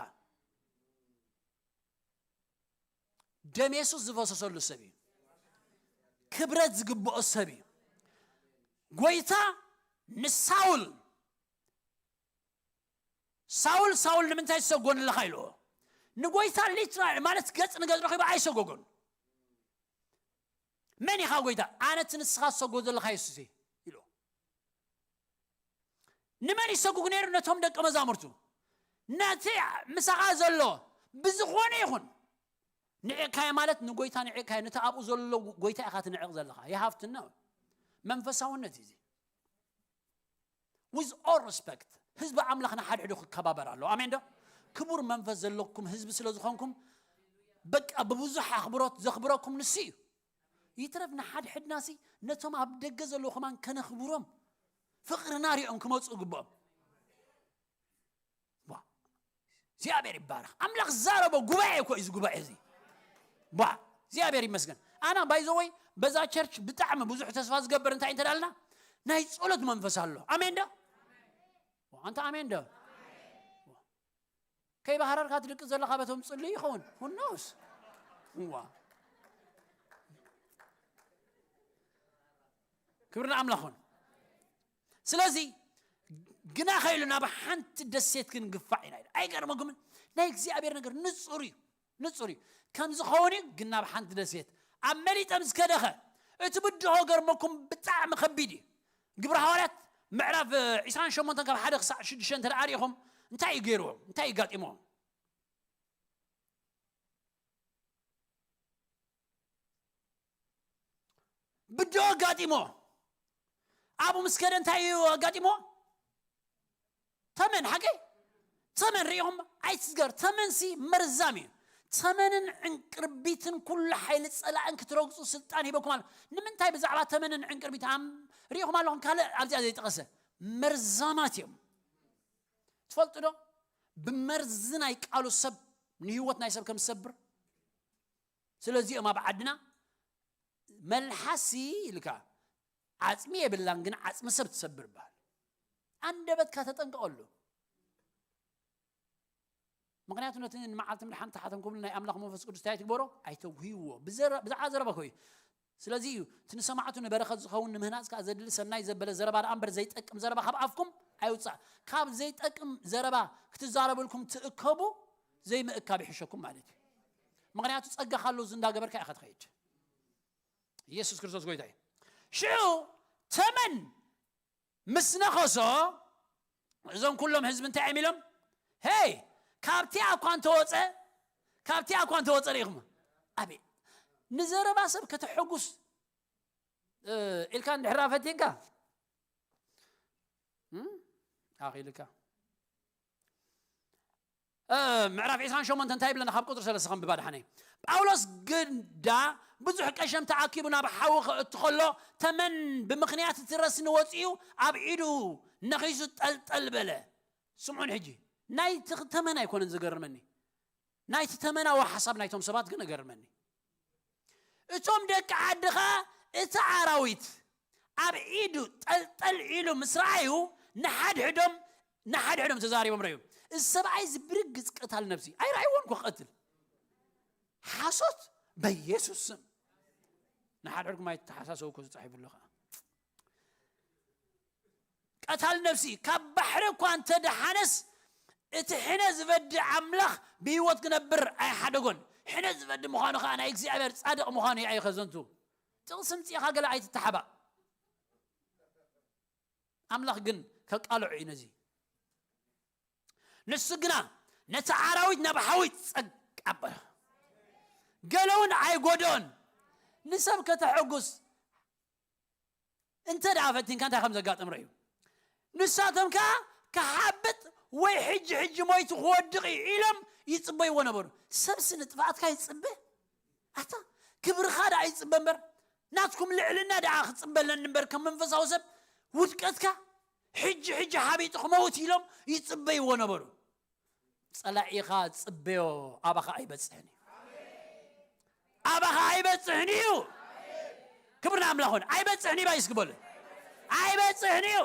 ደም የሱስ ዝፈሰሰሉ ሰብ እዩ። ክብረት ዝግብኦ ሰብ እዩ። ጎይታ ንሳውል ሳውል ሳውል ንምንታይ ትሰጎንለኻ ኢልዎ። ንጎይታ ሊትራል ማለት ገጽ ንገጽ ረኺቡ ኣይሰጎጎን። መን ኢኻ ጎይታ? ኣነ እቲ ንስኻ ትሰጎ ዘለኻ የሱስ እየ ኢልዎ። ንመን ይሰጉግ ነይሩ? ነቶም ደቀ መዛሙርቱ። ነቲ ምሳኻ ዘሎ ብዝኾነ ይኹን ንዕቕካዮ ማለት ንጎይታ ንዕቕካዮ ነቲ ኣብኡ ዘሎ ጎይታ ኢኻ ትንዕቕ ዘለኻ። ይሃፍትና መንፈሳውነት እዩ እዚ። With all respect ህዝቢ ኣምላኽ ንሓድሕዱ ክከባበር ኣለዎ። ኣሜን ዶ? ክቡር መንፈስ ዘለኩም ህዝቢ ስለ ዝኾንኩም በቃ ብብዙሕ ኣኽብሮት ዘኽብረኩም ንሱ እዩ። ይትረፍ ንሓድሕድናሲ ነቶም ኣብ ደገ ዘለዉ ከማን ከነኽብሮም ፍቕርና ሪኦም ክመፁ ግብኦም። ዋ እግዚኣብሔር ይባረኽ። ኣምላኽ ዛረቦ ጉባኤ እኮ እዩ እዚ ጉባኤ እዚ። ዋ እግዚኣብሔር ይመስገን። ኣና ባይዘወይ በዛ ቸርች ብጣዕሚ ብዙሕ ተስፋ ዝገብር እንታይ እንተዳልና ናይ ጸሎት መንፈስ ኣሎ። ኣሜን ዶ? ኣንተ ኣሜን ዶ? ከይባህረርካ ትድቂ ዘለኻ በቶም ጽልዩ ይኸውን ሁኖስ ዋ ክብሪ ንኣምላኽ ይኹን። ስለዚ ግና ከይሉ ናብ ሓንቲ ደሴት ክንግፋዕ ኢና ኢሉ። ኣይገርመኩምን? ናይ እግዚኣብሔር ነገር ንጹር እዩ፣ ንጹር እዩ። ከም ዝኸውን እዩ፣ ግን ናብ ሓንቲ ደሴት ኣብ መሊጠም ዝከደኸ እቲ ብድሆ ገርመኩም ብጣዕሚ ከቢድ እዩ። ግብሪ ሃዋርያት ምዕራፍ ዒስራን ሸሞንተን ካብ ሓደ ክሳዕ ሽዱሽተ እንተ ደኣ ርኢኹም እንታይ እዩ ገይርዎም? እንታይ እዩ ጋጢምዎም? ብድሆ ኣጋጢሞ ኣብኡ ምስ ከደ እንታይ እዩ ኣጋጢሞ? ተመን ሓቂ ተመን ሪኢኹም ኣይትስገር። ተመንሲ መርዛም እዩ። ተመንን ዕንቅርቢትን ኩሉ ሓይሊ ጸላእን ክትረግጹ ስልጣን ሂበኩም ኣሎ። ንምንታይ ብዛዕባ ተመንን ዕንቅርቢት ኣም ሪኢኹም ኣለኹም? ካልእ ኣብዚኣ ዘይጠቐሰ መርዛማት እዮም። ትፈልጡ ዶ? ብመርዚ ናይ ቃሉ ሰብ ንህይወት ናይ ሰብ ከም ዝሰብር። ስለዚኦም ኣብ ዓድና መልሓሲ ኢልካ ዓጽሚ የብላን፣ ግን ዓጽሚ ሰብ ትሰብር ይበሃል። ኣንደበትካ ተጠንቀቐሉ። ምኽንያቱ ነቲ ንመዓልቲ ምድሓን ተሓተምኩምሉ ናይ ኣምላኽ መንፈስ ቅዱስ እንታይ ትግበሮ? ኣይተጉህይዎ። ብዘረ- ብዛዕባ ዘረባ ኮዩ። ስለዚ እዩ እቲ ንሰማዕቱ ንበረኸት ዝኸውን ንምህናጽ ከኣ ዘድሊ ሰናይ ዘበለ ዘረባ ደኣ እምበር ዘይጠቅም ዘረባ ካብ ኣፍኩም ኣይውጻእ። ካብ ዘይጠቅም ዘረባ ክትዛረበልኩም ትእከቡ ዘይምእካብ ይሕሸኩም ማለት እዩ። ምኽንያቱ ጸጋ ካሎ እዚ እንዳገበርካ ኢኻ ትኸይድ። ኢየሱስ ክርስቶስ ጎይታ እዩ። ሽዑ ተመን ምስ ነኸሶ እዞም ኩሎም ህዝቢ እንታይ እዮም ኢሎም? ሄይ ካብቲ ኣኳ እንተወፀ ካብቲ ኣኳ እንተወፀ ርኢኹም ኣቤት ንዘረባ ሰብ ከተሐጉስ ኢልካ እንድሕራ ፈቲንካ ኣኺልካ ምዕራፍ ዕስራን ሸሞንተን እንታይ ይብለና? ካብ ቁፅሪ ሰለስተ ከም ብባድሓነይ ጳውሎስ ግዳ ብዙሕ ቀሸም ተኣኪቡ ናብ ሓዊ ከእቱ ከሎ ተመን ብምኽንያት እቲ ረስኒ ወፂኡ ኣብ ኢዱ ነኺሱ ጠልጠል በለ። ስምዑን ሕጂ ናይ ተመን ኣይኮነን ዝገርመኒ ናይቲ ተመናዊ ሓሳብ ናይቶም ሰባት ግን እገርመኒ። እቶም ደቂ ዓዲ ኸኣ እቲ ኣራዊት ኣብ ኢዱ ጠልጠል ኢሉ ምስ ረኣዩ፣ ንሓድሕዶም ንሓድሕዶም ተዛሪቦም ረዩ። እዚ ሰብኣይ እዚ ብርግጽ ቀታል ነብሲ ኣይረኣይዎን እኮ ክቐትል። ሓሶት በኢየሱስ ስም። ንሓድሕድኩም ኣይተሓሳሰቡ እኮ ተጻሒፉ ኣሎ ኸኣ። ቀታል ነብሲ ካብ ባሕሪ እኳ እንተ ደሓነስ፣ እቲ ሕነ ዝበድእ ኣምላኽ ብህይወት ክነብር ኣይሓደጎን። ሕነ ዝበድእ ምዃኑ ኸኣ ናይ እግዚኣብሔር ጻድቕ ምዃኑ ይኣይ ኸዘንቱ። ጥቕሲ ምጽኢኻ ገለ ኣይትተሓባእ። ኣምላኽ ግን ከቃልዖ እዩ ነዚ። ንሱ ግና ነቲ ኣራዊት ናብ ሓዊ ጸግ ኣበሎ። ገለ እውን ኣይጎድኦን። ንሰብ ከተሐጉስ እንተ ደኣ ፈቲንካ እንታይ ከም ዘጋጥም ረእዩ። ንሳቶም ከኣ ክሓብጥ ወይ ሕጂ ሕጂ ሞይቱ ክወድቕ እዩ ኢሎም ይጽበይዎ ነበሩ። ሰብሲ ንጥፍኣትካ ይጽበ? ኣታ ክብርኻ ደኣ ይጽበ እምበር፣ ናትኩም ልዕልና ደኣ ክጽበለኒ እምበር፣ ከም መንፈሳዊ ሰብ ውድቀትካ ሕጂ ሕጂ ሓቢጡ ክመውት ኢሎም ይጽበይዎ ነበሩ። ጸላኢኻ ጽበዮ፣ ኣባኻ ኣይበጽሕን እዩ። ኣባኻ ኣይበጽሕን እዩ። ክብሪ ንኣምላኽ ይኹን። ኣይበጽሕን እዩ ባይ እስኪ በሉ። ኣይበጽሕን እዩ።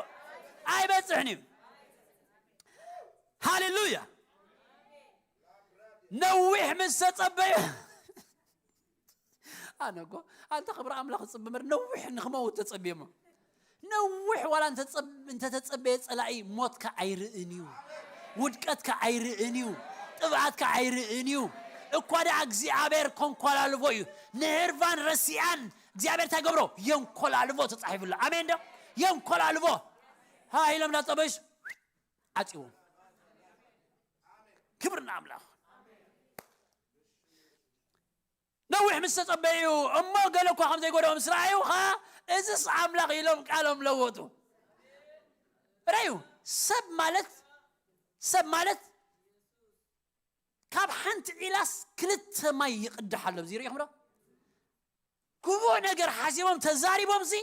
ኣይበጽሕን እዩ። ሃሌሉያ። ነዊሕ ምስ ተጸበዩ፣ ኣነ እኮ ኣንተ ክብሪ ኣምላኽ ዝጽበ እምበር ነዊሕ ንኽመውት ተጸብየ እሞ። ነዊሕ ዋላ እንተጸብ-፣ እንተተጸበየ ጸላኢ ሞትካ ኣይርእን እዩ። ውድቀትካ ኣይርእን እዩ። ጥብኣትካ ኣይርእን እዩ። እኳ ደኣ እግዚኣብሔር ከንኮላልፎ እዩ። ንህርፋን ረሲኣን እግዚኣብሔር እንታይ ገብሮ? የንኮላልፎ ተጻሒፉ ኣሎ። ኣሜን ዶ? የንኮላልፎ። ሃ ኢሎም እንዳጸበዩስ ዓጽዎም። ክብሪ ንኣምላኽ። ነዊሕ ምስ ተጸበዩ እሞ ገለ እኳ ከም ዘይጎደኦም ምስ ረኣዩ ኸኣ፣ "እዝስ ኣምላኽ" ኢሎም ቃሎም ለወጡ። ረዩ፣ ሰብ ማለት፣ ሰብ ማለት ካብ ሓንቲ ዒላስ ክልተ ማይ ይቕዳሕ ኣሎ። እዚ ርኢኹም ዶ? ክቡእ ነገር ሓሲቦም ተዛሪቦም ሲ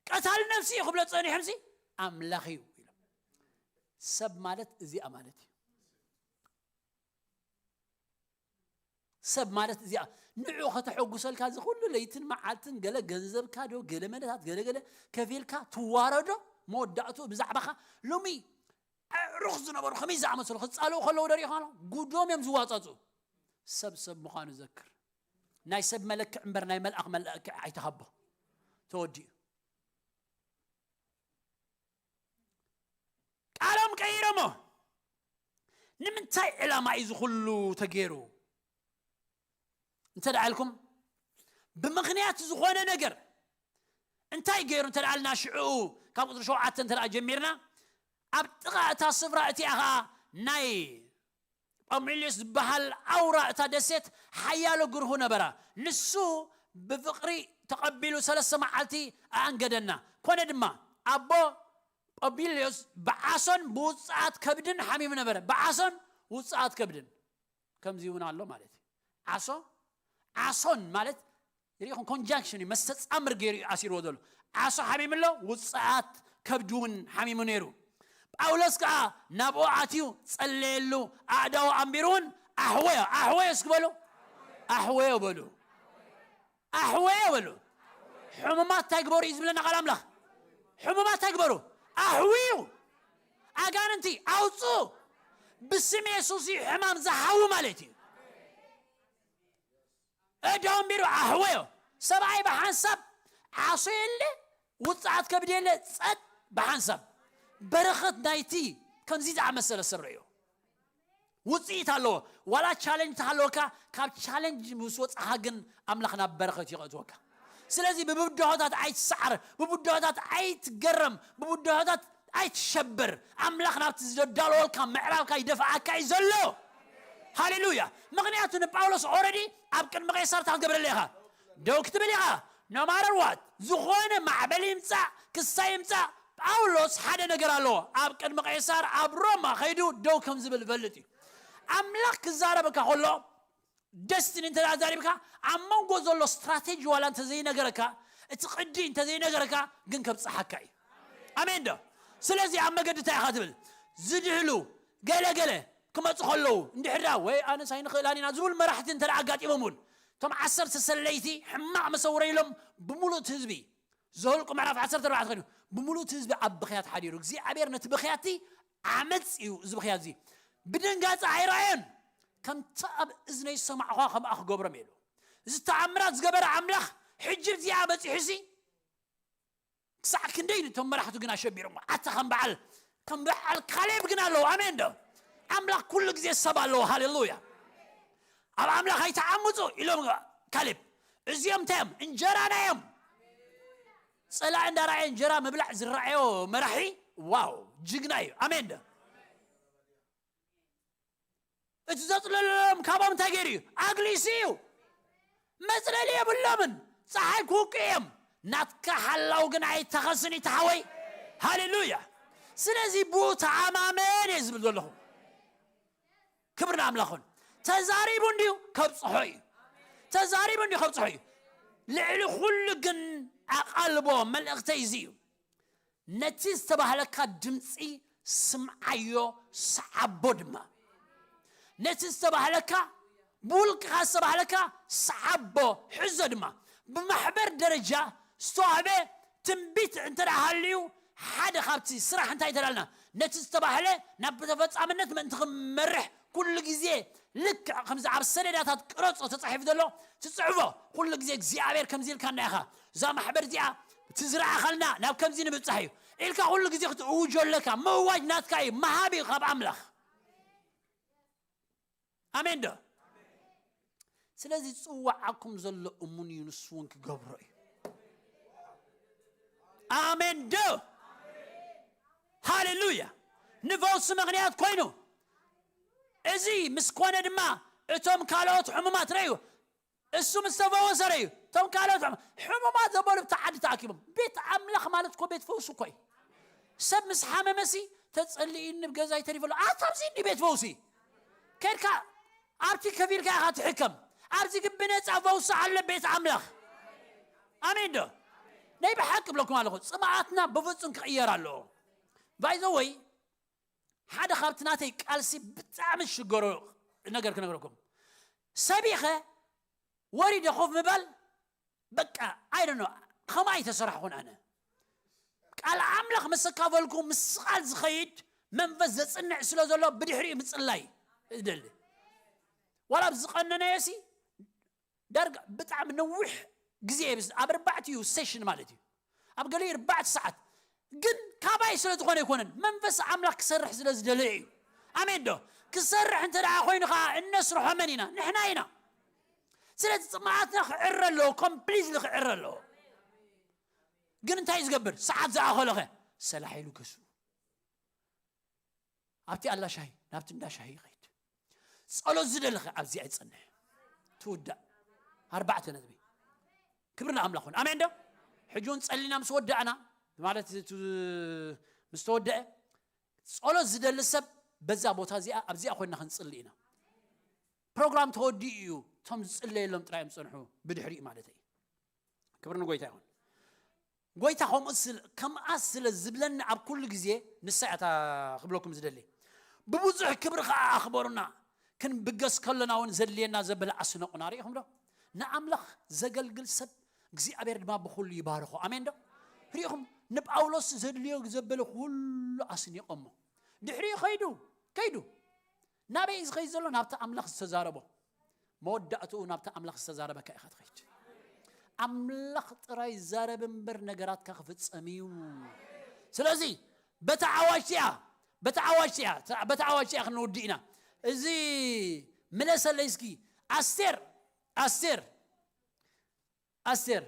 ቀታል ነፍሲ እዩ ክብሎ ጸኒሖም ሲ ኣምላኽ እዩ ኢሎም። ሰብ ማለት እዚኣ ማለት እዩ። ሰብ ማለት እዚኣ ንዑ ከተሐጉሰልካ እዚ ኩሉ ለይትን መዓልትን ገለ ገንዘብካ ዶ ገለ መለታት ገለ ገለ ከፊልካ ትዋረዶ መወዳእቱ ብዛዕባኻ ሎሚ ኣዕሩኽ ዝነበሩ ከመይ ዝኣመሰሉ ክጻልኡ ከለዉ ደሪኻ ኣሎ ጉዶም እዮም ዝዋጻጹ። ሰብ ሰብ ምዃኑ ዘክር። ናይ ሰብ መለክዕ እምበር ናይ መልኣኽ መለክዕ ኣይትሃቦ። ተወዲኡ። ቃሎም ቀይሮሞ። ንምንታይ ዕላማ እዩ ዝኹሉ ተገይሩ? እንተ ደኣ ኢልኩም፣ ብምኽንያት ዝኾነ ነገር እንታይ ገይሩ እንተ ደኣ ኢልና ሽዑ ካብ ቁጽሪ ሸውዓተ እንተ ደኣ ጀሚርና፣ ኣብ ጥቓ እታ ስፍራ እቲኣ ኸኣ ናይ ጳሚልዮስ ዝበሃል ኣውራ እታ ደሴት ሓያሎ ግርሁ ነበራ። ንሱ ብፍቕሪ ተቐቢሉ ሰለስተ መዓልቲ ኣኣንገደና። ኮነ ድማ ኣቦ ጳሚልዮስ ብዓሶን ብውጽኣት ከብድን ሓሚሙ ነበረ። ብዓሶን ውጽኣት ከብድን። ከምዚ እውን ኣሎ ማለት እዩ። ዓሶ፣ ዓሶን ማለት ርኢኹም ኮንጃንክሽን እዩ፣ መስተጻምር ገይሩ እዩ ኣሲርዎ ዘሎ። ዓሶ ሓሚሙ ኣሎ፣ ውጽኣት ከብዲ እውን ሓሚሙ ነይሩ። ጳውሎስ ከኣ ናብኡ ኣትዩ ጸለየሉ፣ ኣእዳዉ ኣንቢሩ እውን ኣሕወዮ፣ ኣሕወዮ እስኪ በሉ፣ ኣሕወዮ በሉ፣ ኣሕወዮ በሉ። ሕሙማት እንታይ ግበሩ እዩ ዝብለና ቃል ኣምላኽ? ሕሙማት እንታይ ግበሩ? ኣሕውዩ፣ ኣጋንንቲ ኣውጽኡ። ብስም የሱስ እዩ ሕማም ዝሓዊ ማለት እዩ። እዶ ኣንቢሩ ኣሕወዮ። ሰብኣይ ብሓንሳብ ዓሶ የለ፣ ውጽዓት ከብዲ የለ፣ ጸጥ ብሓንሳብ። በረኸት ናይቲ ከምዚ ዝኣመሰለ ሰብ ረእዮ። ውጽኢት ኣለዎ። ዋላ ቻለንጅ ተሃለወካ፣ ካብ ቻለንጅ ምስ ወጻኻ ግን ኣምላኽ ናብ በረኸት ይኸእትወካ። ስለዚ ብብድሆታት ኣይትሰዓር፣ ብብድሆታት ኣይትገረም፣ ብብድሆታት ኣይትሸበር። ኣምላኽ ናብቲ ዘዳለወልካ ምዕራፍካ ይደፍኣካ እዩ ዘሎ። ሃሌሉያ። ምኽንያቱ ንጳውሎስ ኦረዲ ኣብ ቅድሚ ቄሳር እንታይ ክትገብረለ ኢኻ? ደው ክትብል ኢኻ። No matter what፣ ዝኾነ ማዕበል ይምጻእ፣ ክሳይ ይምጻእ፣ ጳውሎስ ሓደ ነገር ኣለዎ። ኣብ ቅድሚ ቄሳር ኣብ ሮማ ኸይዱ ደው ከም ዝብል ፈልጥ እዩ። ኣምላኽ ክዛረበካ ከሎ፣ ደስቲኒ እንተ ደኣ ዛሪብካ፣ ኣብ መንጎ ዘሎ ስትራቴጂ ዋላ እንተ ዘይነገረካ፣ እቲ ቅዲ እንተ ዘይነገረካ፣ ግን ከብጽሓካ እዩ። ኣሜን ዶ? ስለዚ ኣብ መገዲ እንታይ ኢኻ ትብል? ዝድህሉ ገለ ገለ ክመፁ ከለዉ፣ እንድሕር ዳ ወይ ኣነስ ኣይንኽእላን ኢና ዝብሉ መራሕቲ እንተ ደኣ ኣጋጢሞም እውን፣ እቶም ዓሰርተ ሰለይቲ ሕማቕ መሰውረ ኢሎም ብምሉእ እቲ ህዝቢ፣ ዘኍልቁ ምዕራፍ ዓሰርተ ኣርባዕተ ኮይኑ፣ ብምሉእ እቲ ህዝቢ ኣብ ብኽያት ሓዲሩ። እግዚኣብሔር ነቲ ብኽያቲ ዓመፅ እዩ፣ እዚ ብኽያት እዚ ብድንጋፂ ኣይረኣዮን። ከምቲ ኣብ እዝነይ ዝሰማዕኳ ከምኣ ክገብሮም ኢሉ። እዚ ተኣምራት ዝገበረ ኣምላኽ ሕጂ እዚኣ በፂሑሲ ክሳዕ ክንደይ ንቶም መራሕቱ ግን ኣሸቢሮም። ኣታ ከም በዓል፣ ከም በዓል ካሌብ ግን ኣለዉ። ኣሜን ዶ? ኣምላኽ ኩሉ ግዜ ሰብ ኣለዎ። ሃሌሉያ። ኣብ ኣምላኽ ኣይተዓምፁ ኢሎም ካሌብ። እዚኦም እንታይ እዮም? እንጀራና እዮም። ፀላኢ እንዳረኣየ እንጀራ ምብላዕ ዝረኣዮ መራሒ፣ ዋው፣ ጅግና እዩ። ኣሜን ዶ? እቲ ዘፅለለሎም ካባኦም እንታይ ገይሩ እዩ? ኣግሊሱ እዩ። መፅለሊ የብሎምን። ፀሓይ ክውቅዑ እዮም። ናትካ ሓላው ግን ኣይተኸስን እዩ፣ ተሓወይ። ሃሌሉያ። ስለዚ ብኡ ተኣማመን እየ ዝብል ዘለኹ። ክብሪ ንኣምላኽ ይኹን። ተዛሪቡ እንድዩ ከብፅሖ እዩ። ተዛሪቡ እንድዩ ከብፅሖ እዩ። ልዕሊ ኩሉ ግን ኣቓልቦ መልእኽተይ እዚ እዩ። ነቲ ዝተባህለካ ድምፂ ስምዓዮ፣ ሰዓቦ ድማ። ነቲ ዝተባህለካ፣ ብውልቅኻ ዝተባህለካ ሰዓቦ፣ ሕዞ ድማ። ብማሕበር ደረጃ ዝተዋህበ ትንቢት እንተ ደኣ ሃልዩ፣ ሓደ ካብቲ ስራሕ እንታይ ተላልና? ነቲ ዝተባህለ ናብ ተፈጻምነት ምእንቲ ክመርሕ ኩሉ ግዜ ልክዕ ከምዚ ኣብ ሰሌዳታት ቅረጾ ተጻሒፉ ዘሎ ትጽሕፎ። ኩሉ ግዜ እግዚኣብሔር ከምዚ ኢልካና ኢኻ። እዛ ማሕበር እዚኣ እቲ ዝረኣኻልና ናብ ከምዚ ንምብጻሕ እዩ ኢልካ ኩሉ ግዜ ክትእውጆ ኣለካ። ምእዋጅ ናትካ እዩ፣ መሃብ እዩ ካብ ኣምላኽ። ኣሜን ዶ? ስለዚ ዝጽውዓኩም ዘሎ እሙን እዩ፣ ንሱ እውን ክገብሮ እዩ። ኣሜን ዶ? ሃሌሉያ። ንፈውሲ ምኽንያት ኮይኑ፣ እዚ ምስ ኮነ ድማ እቶም ካልኦት ሕሙማት ረዩ፣ እሱ ምስ ተፈወሰ ረዩ፣ እቶም ካልኦት ሕሙ-፣ ሕሙማት ዘበሉ ብቲ ዓዲ ተኣኪቦም። ቤት ኣምላኽ ማለት እኮ ቤት ፈውሲ እኮ እዩ። ሰብ ምስ ሓመመሲ፣ "ተጸልኢኒ፣ ብ ገዛይ ተሪፈ ኣሎ፣ ኣታ ኣብዚ እንዲ ቤት ፈውሲ። ከድካ ኣብቲ ከፊልካ ኢኻ ትሕከም። ኣብዚ ግን ብነጻ ፈውሲ ኣሎ ቤት ኣምላኽ." ኣሜን ዶ? ናይ ብሓቂ ብለኩም ኣለኹ፣ ጽምኣትና ብፍጹም ክቕየር ኣለዎ። ባይ ዘ ወይ፣ ሓደ ካብቲ ናተይ ቃልሲ ብጣዕሚ ዝሽገሮ ነገር ክነግረኩም። ሰቢኸ ወሪደ ኮፍ ምባል፣ በቃ፣ I don't know፣ ከምኣ ኣይተሰራሕኩን ኣነ። ቃል ኣምላኽ ምስ ኣካፈልኩ፣ ምስ ቃል ዝኸይድ መንፈስ ዘጽንዕ ስለ ዘሎ፣ ብድሕሪኡ ምጽላይ እደሊ። ዋላ ኣብ ዝቐነነዮሲ፣ ዳርጋ ብጣዕሚ ነዊሕ ግዜ እየ፣ ኣብ ኣርባዕቲኡ ሴሽን ማለት እዩ። ኣብ ገሊኡ ኣርባዕተ ሰዓት። ግን ካባይ ስለ ዝኾነ ኣይኮነን፣ መንፈስ ኣምላኽ ክሰርሕ ስለ ዝደለየ እዩ። ኣሜን ዶ? ክሰርሕ እንተ ደኣ ኮይኑ ኸዓ እነስርሖ መን ኢና? ንሕና ኢና። ስለዚ ጽምኣትና ክዕረ ኣለዎ፣ ኮምፕሊትሊ ክዕረ ኣለዎ። ግን እንታይ እዩ ዝገብር? ሰዓት ዝኣኸሎኸ ሰላሕ ኢሉ ገዝኡ። ኣብቲ ኣላ ሻሂ፣ ናብቲ እንዳ ሻሂ ይኸይድ። ጸሎት ዝደሊ ኸ ኣብዚኣ ይጸንሕ። ትውዳእ። ኣርባዕተ ነጥቢ። ክብሪ ንኣምላኽ ይኹን። ኣሜን ዶ? ሕጂ እውን ጸሊና ምስ ወዳእና፣ ማለት እቲ ምስ ተወደአ፣ ጸሎት ዝደሊ ሰብ በዛ ቦታ እዚኣ፣ ኣብዚኣ ኮይንና ክንጽሊ ኢና። ፕሮግራም ተወዲኡ እዩ። እቶም ዝጽለየሎም ጥራይ እዮም ዝጸንሑ፣ ብድሕሪኡ ማለተይ። ክብሪ ንጎይታ ይኹን። ጎይታ ከምኡ ስለ፣ ከምኣ ስለ ዝብለኒ ኣብ ኩሉ ግዜ ንሳ እያ እታ ክብለኩም ዝደሊ። ብብዙሕ ክብሪ ኸዓ ኣኽበሩና። ክንብገስ ከለና እውን ዘድልየና ዘበለ ኣስነቑና። ርኢኹም ዶ? ንኣምላኽ ዘገልግል ሰብ እግዚኣብሔር ድማ ብኹሉ ይባርኾ። ኣሜን ዶ? ርኢኹም፣ ንጳውሎስ ዘድልዮ ዘበለ ኩሉ ኣስኒቖሞ። ድሕሪኡ ኸይዱ፣ ከይዱ። ናበይ እዩ ዝኸይድ ዘሎ? ናብቲ ኣምላኽ ዝተዛረቦ። መወዳእትኡ ናብቲ ኣምላኽ ዝተዛረበካ ኢኻ ትኸይድ። ኣምላኽ ጥራይ ይዛረብ እምበር ነገራትካ ክፍጸም እዩ። ስለዚ በታ ኣዋጅ እቲኣ፣ በታ ኣዋጅ እቲኣ፣ በታ ኣዋጅ እቲኣ ክንውድእ ኢና። እዚ ምለሰለይ እስኪ። ኣስቴር፣ ኣስቴር፣ ኣስቴር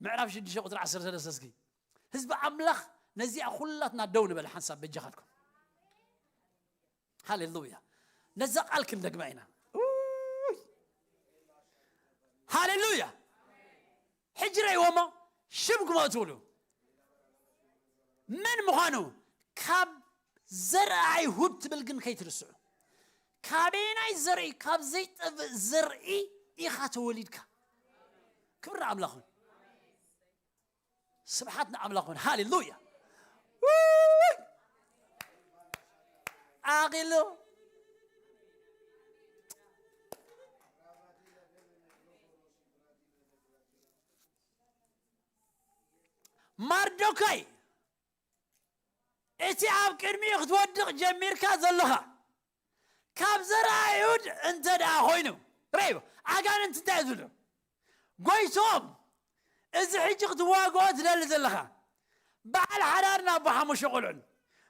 ምዕራፍ ሽዱሽተ ቁጽሪ ዓሰርተ ሰለስተ እስኪ። ህዝቢ ኣምላኽ ነዚኣ ኩላትና ደው ንበል ሓንሳብ በጃኻትኩም። ሃሌሉያ። ነዛ ቃል ክንደግማ ኢና። ኡይ። ሃሌሉያ። ሕጂ ረእይዎ እሞ ሽም ክመቱ ትብሉ። መን ምዃኑ ካብ ዘርኢ ኣይሁድ ትብል ግን ከይትርስዑ። ካበየናይ ዘርኢ? ካብ ዘይጠፍእ ዘርኢ ኢኻ ተወሊድካ። ክብሪ ንኣምላኽ ይኹን። ስብሓት ንኣምላኽ ይኹን። ሃሌሉያ። ውይ! ኣኺሉ ማርዶካይ፣ እቲ ኣብ ቅድሚኡ ክትወድቕ ጀሚርካ ዘለኻ፣ ካብ ዘርኣ ኣይሁድ እንተ ደኣ ኮይኑ፣ ርኣዩ፣ ኣጋንንቲ እንታይ እዩ ዝብሉ? ጎይቶም፣ እዚ ሕጂ ክትዋግኦ ትደሊ ዘለኻ፣ በዓል ሓዳርን ኣቦ ሓሙሽተ ቆልዑን፣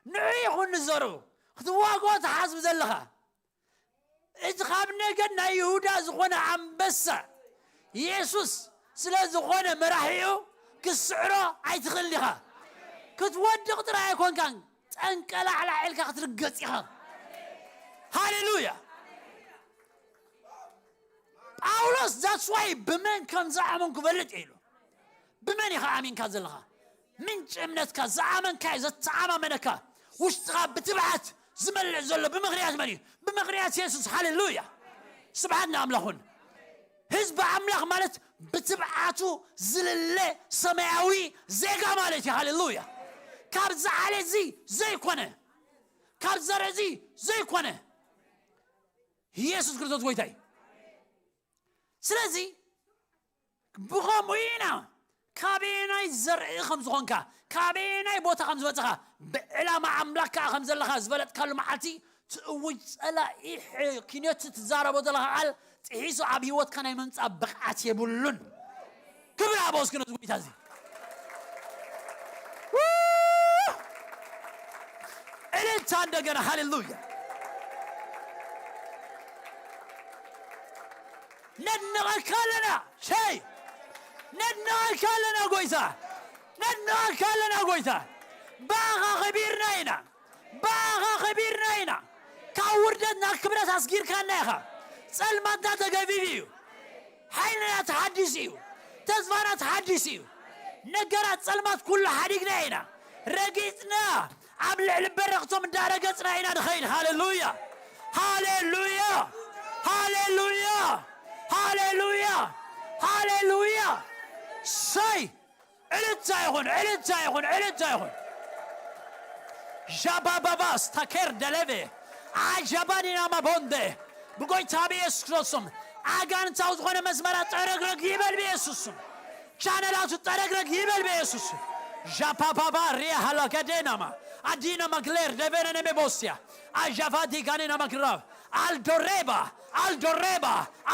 ንዑ ይኹን ንዘርኡ፣ ክትዋግኦ ትሓስብ ዘለኻ፣ እቲ ካብ ነገድ ናይ ይሁዳ ዝኾነ ኣንበሳ፣ የሱስ ስለ ዝኾነ መራሒኡ፣ ክስዕሮ ኣይትኽእል ኢኻ። ክትወድቕ ጥራይ ኣይኮንካን፣ ጠንቀላዕላዕ ኢልካ ክትርገጽ ኢኻ። ሃሌሉያ። ጳውሎስ that's why ብመን ከም ዝኣመንኩ ፈልጥ እየ ኢሉ። ብመን ኢኻ ኣሚንካ ዘለኻ? ምንጪ እምነትካ፣ ዝኣመንካዮ ዘተኣማመነካ፣ ውሽጥኻ ብትብዓት ዝመልእ ዘሎ ብምኽንያት መን እዩ? ብምኽንያት የሱስ። ሃሌሉያ። ስብሓት ንኣምላኹን። ህዝቢ ኣምላኽ ማለት ብትብዓቱ ዝልለ ሰማያዊ ዜጋ ማለት እዩ። ሃሌሉያ። ካብ ዝዓለ እዚ ዘይኮነ፣ ካብ ዘርኢ እዚ ዘይኮነ፣ ኢየሱስ ክርስቶስ ጎይታ እዩ። ስለዚ ብኸምኡ ኢና ካበየናይ ዘርኢ ከም ዝኾንካ፣ ካበየናይ ቦታ ከም ዝመጽኻ፣ ብዕላማ ኣምላኽ ከኣ ከም ዘለኻ ዝበለጥካሉ መዓልቲ ትእውጅ ጸላኢ ሕ-፣ ኪንዮት ትዛረቦ ዘለኻ ቃል ጥሒሱ ኣብ ህይወትካ ናይ ምምጻእ ብቕዓት የብሉን። ክብሪ ኣብ እስኪ ነዚ ጎይታ እዚ። ው! እልልታ እንደገና፣ ሃሌሉያ። ነድንቐካ ኣለና፣ ሸይ፣ ነድንቐካ ኣለና ጎይታ፣ ነድንቐካ ኣለና ጎይታ። ብኣኻ ኸቢርና ኢና፣ ብኣኻ ኸቢርና ኢና። ካብ ውርደት ናብ ክብረት ኣስጊርካና ኢኻ። ጸልማትና ተገፊፉ እዩ። ሓይልና ተሓዲሱ እዩ። ተስፋና ተሓዲሱ እዩ። ነገራት ጸልማት ኩሉ ሓዲግና ኢና። ረጊጽና ኣብ ልዕሊ በረኽቶም እንዳረገጽና ኢና ንኸይድ። ሃሌሉያ! ሃሌሉያ! ሃሌሉያ! ሃሌሉያ! ሃሌሉያ! ሰይ! ዕልልታ ይኹን፣ ዕልልታ ይኹን፣ ዕልልታ ይኹን። ዣባባባስ ታኬር ደለቬ፣ ኣጃባኒና ማቦንደ፣ ብጎይታ ብኢየሱስ ክርስቶስም ኣጋንንታዊ ዝኾነ መስመራት ጠረግረግ ይበል ብኢየሱስም። ቻነላቱ ጠረግረግ ይበል ብኢየሱስ። ዣፓፓፓ ሪያ ሃላገዴናማ፣ ኣዲና መግሌር ደቬነነ ሜቦስያ፣ ኣጃፋ ዲጋኔና መግራብ፣ ኣልዶሬባ፣ ኣልዶሬባ፣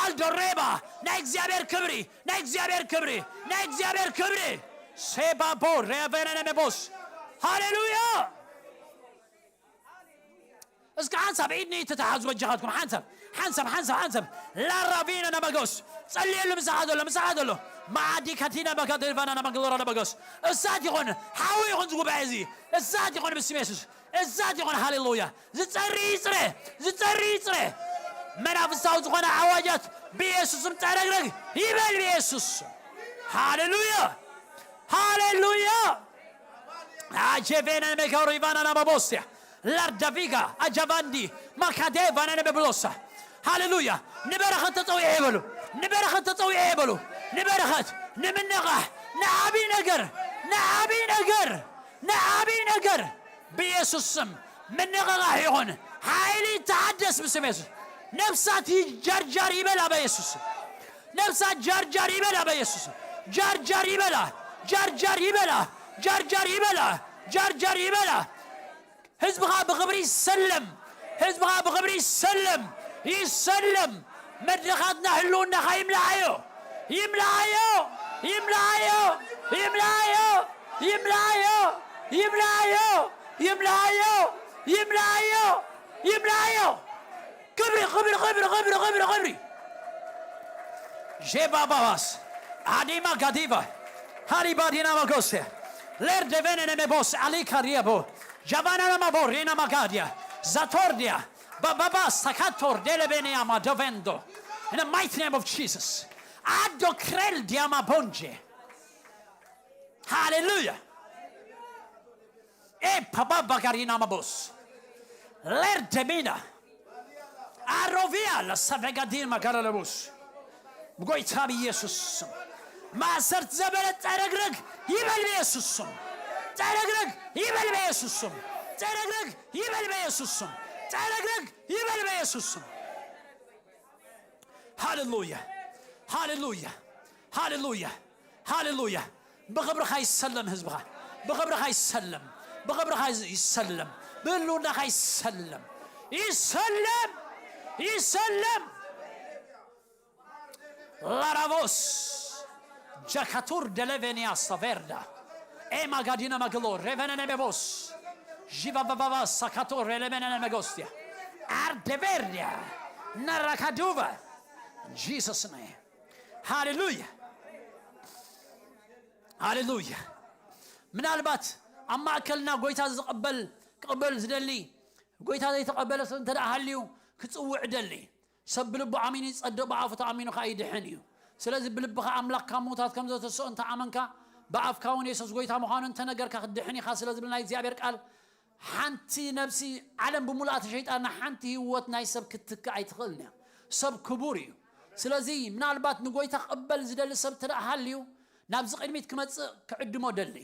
ኣልዶሬባ፣ ናይ እግዚኣብሔር ክብሪ፣ ናይ እግዚኣብሔር ክብሪ፣ ናይ እግዚኣብሔር ክብሪ። ሴባቦ ሬቬነነ ሜቦስ። ሃሌሉያ። እስኪ ሓንሳብ ኢድኒ ተተሓዙ በጃኻትኩም። ሓንሳብ፣ ሓንሳብ፣ ሓንሳብ፣ ሓንሳብ። ላራቪና ናባጎስ። ጸልየሉ ምሳኻ ዘሎ፣ ምሳኻ ዘሎ። ማዓዲ ካቲና ባካቴልቫና ናባግሎራ ናባጎስ። እሳት ይኹን፣ ሓዊ ይኹን ዝጉባኤ እዚ። እሳት ይኹን ብስም የሱስ። እሳት ይኹን። ሃሌሉያ። ዝጸሪ ይጽረ፣ ዝጸሪ ይጽረ። መናፍስታዊ ዝኾነ ኣዋጃት ብኢየሱስም ጠረግረግ ይበል ብኢየሱስ። ሃሌሉያ። ሃሌሉያ። ኣጀቬነ ሜጋሮ ኢቫና ናባቦስያ ላርዳቪጋ ኣጃቫንዲ ማካዴ ቫናነ በብሎሳ። ሃሌሉያ። ንበረኸት ተጸዊዐ ይበሉ። ንበረኸት ተጸዊዐ ይበሉ። ንበረኸት፣ ንምንቓሕ፣ ንዓቢ ነገር፣ ንዓቢ ነገር፣ ንዓቢ ነገር ብኢየሱስ ስም ምንቕቓሕ ይኹን። ሓይሊ ይተሓደስ ብስም የሱስ። ነፍሳት ይጃርጃር ይበላ በኢየሱስ ስም። ነፍሳት ጃርጃር ይበላ በኢየሱስ ስም። ጃርጃር ይበላ፣ ጃርጃር ይበላ፣ ጃርጃር ይበላ፣ ጃርጃር ይበላ። ህዝብኻ ብኽብሪ ይሰለም፣ ህዝብኻ ብኽብሪ ይሰለም፣ ይሰለም። መድረኻትና ህልውናኻ ይምልኣዮ፣ ይምልኣዮ፣ ይምልኣዮ፣ ይምልኣዮ፣ ይምልኣዮ፣ ይምልኣዮ፣ ይምልኣዮ፣ ይምልኣዮ፣ ይምልኣዮ። ክብሪ፣ ክብሪ፣ ክብሪ፣ ክብሪ፣ ክብሪ፣ ክብሪ። ዤባባባስ፣ ኣዲማ ጋዲቫ፣ ሃሪባዲና ማጎሴ፣ ሌር ደቬነነ ሜቦስ፣ ኣሊ ካሪያቦ፣ ጃቫናና ማቦሪና ማጋዲያ፣ ዛቶርዲያ፣ ባባባስ፣ ሳካቶር ዴለቬኒያ ማዶቬንዶ። In the mighty name of Jesus. ኣዶ ክሬል ዲያማ ቦንጄ። ሃሌሉያ። ኤ ፓባ ባጋሪና ማቦስ። ሌር ደሚና። ኣሮቪያ ለሰቬጋዲን ማጋለለቡስ። ብጎይታ ብኢየሱስ ስም። ማእሰርት ዘበለ ጠረግረግ ይበል ብኢየሱስ ስም። ጠረግረግ ይበል ብኢየሱስ ስም። ጠረግረግ ይበል ብኢየሱስ ስም። ጠረግረግ ይበል ብኢየሱስ ስም። ሃሌሉያ፣ ሃሌሉያ፣ ሃሌሉያ፣ ሃሌሉያ። ብኽብርኻ ይሰለም ህዝብኻ፣ ብኽብርኻ ይሰለም፣ ብኽብርኻ ይሰለም፣ ብህልውናኻ ይሰለም፣ ይሰለም፣ ይሰለም። ላራቮስ ጃካቱር ደለቬኒያ ሳቬርዳ ኤማጋዲና ማግሎ ሬቨነነ ቤቦስ ዢቫቫቫቫ ሳካቶ ሬሌመነነ መጎስትያ ኣርደቬርዲያ ናራካዱቫ Jesus name. ሃሌሉያ፣ ሃሌሉያ። ምናልባት ኣብ ማእከልና ጎይታ ዝቕበል ክቕበል ዝደሊ፣ ጎይታ ዘይተቐበለ ሰብ እንተ ደኣ ሃልዩ ክጽውዕ ደሊ። ሰብ ብልቡ ኣሚኑ ይጸድቕ፣ ብኣፉ ተኣሚኑ ከኣ ይድሕን እዩ። ስለዚ ብልብኻ ኣምላኽ ካብ ምዉታት ከም ዘተስኦ እንተ ኣመንካ፣ ብኣፍካ እውን የሱስ ጎይታ ምዃኑ እንተ ነገርካ ክትድሕን ኢኻ ስለ ዝብል ናይ እግዚኣብሔር ቃል፣ ሓንቲ ነብሲ ዓለም ብምሉኣ ተሸይጣ ንሓንቲ ህይወት ናይ ሰብ ክትትክእ ኣይትኽእልን እያ። ሰብ ክቡር እዩ። ስለዚ ምናልባት ንጎይታ ክቕበል ዝደሊ ሰብ እንተ ደኣ ሃልዩ ናብዚ ቅድሚት ክመጽእ ክዕድሞ ደሊ።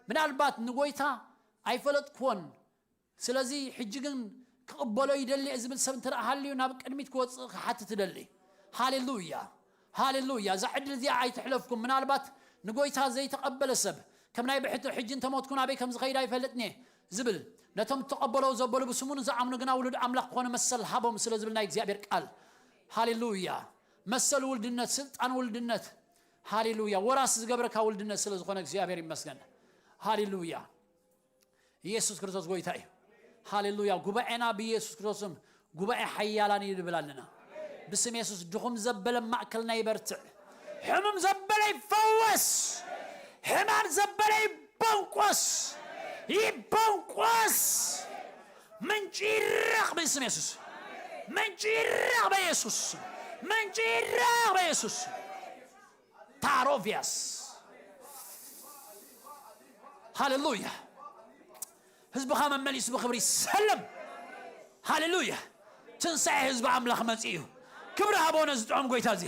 ምናልባት ንጎይታ ኣይፈለጥክዎን፣ ስለዚ ሕጂ ግን ክቕበሎ ይደሊ እየ ዝብል ሰብ እንተ ደኣ ሃልዩ ናብ ቅድሚት ክወጽእ ክሓትት እደሊ። ሃሌሉያ፣ ሃሌሉያ። እዛ ዕድል እዚኣ ኣይትሕለፍኩም። ምናልባት ንጎይታ ዘይተቐበለ ሰብ ከም ናይ ብሕቲ ሕጂ እንተሞትኩ ናበይ ከም ዝኸይድ ኣይፈልጥን እየ ዝብል፣ ነቶም እተቐበሎ ዘበሉ ብስሙ ንዝኣምኑ ግና ውሉድ ኣምላኽ ክኾኑ መሰል ሃቦም ስለ ዝብል ናይ እግዚኣብሔር ቃል። ሃሌሉያ። መሰል ውልድነት፣ ስልጣን ውልድነት። ሃሌሉያ። ወራስ ዝገብረካ ውልድነት ስለ ዝኾነ እግዚኣብሔር ይመስገን። ሃሌሉያ። ኢየሱስ ክርስቶስ ጎይታ እዩ። ሃሌሉያ። ጉባኤና ብኢየሱስ ክርስቶስም ጉባኤ ሓያላን እዩ ንብል ኣለና። ብስም የሱስ ድኹም ዘበለ ማእከልና ይበርትዕ። ሕሙም ዘበለ ይፈወስ። ሕማም ዘበለ ይበንቆስ። ይበንቆስ። ምንጪ ይራቕ ብስም የሱስ። ምንጪ ይራቕ በኢየሱስ። ምንጪ ይራቕ በኢየሱስ። ታሮቪያስ። ሃሌሉያ። ህዝብኻ መመሊሱ ብኽብሪ ይሰለም። ሃሌሉያ። ትንሳኤ ህዝቢ ኣምላኽ መጺኡ እዩ። ክብሪ ሃቦ ነዚ ጥዑም ጎይታ እዚ።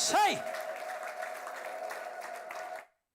ሰይ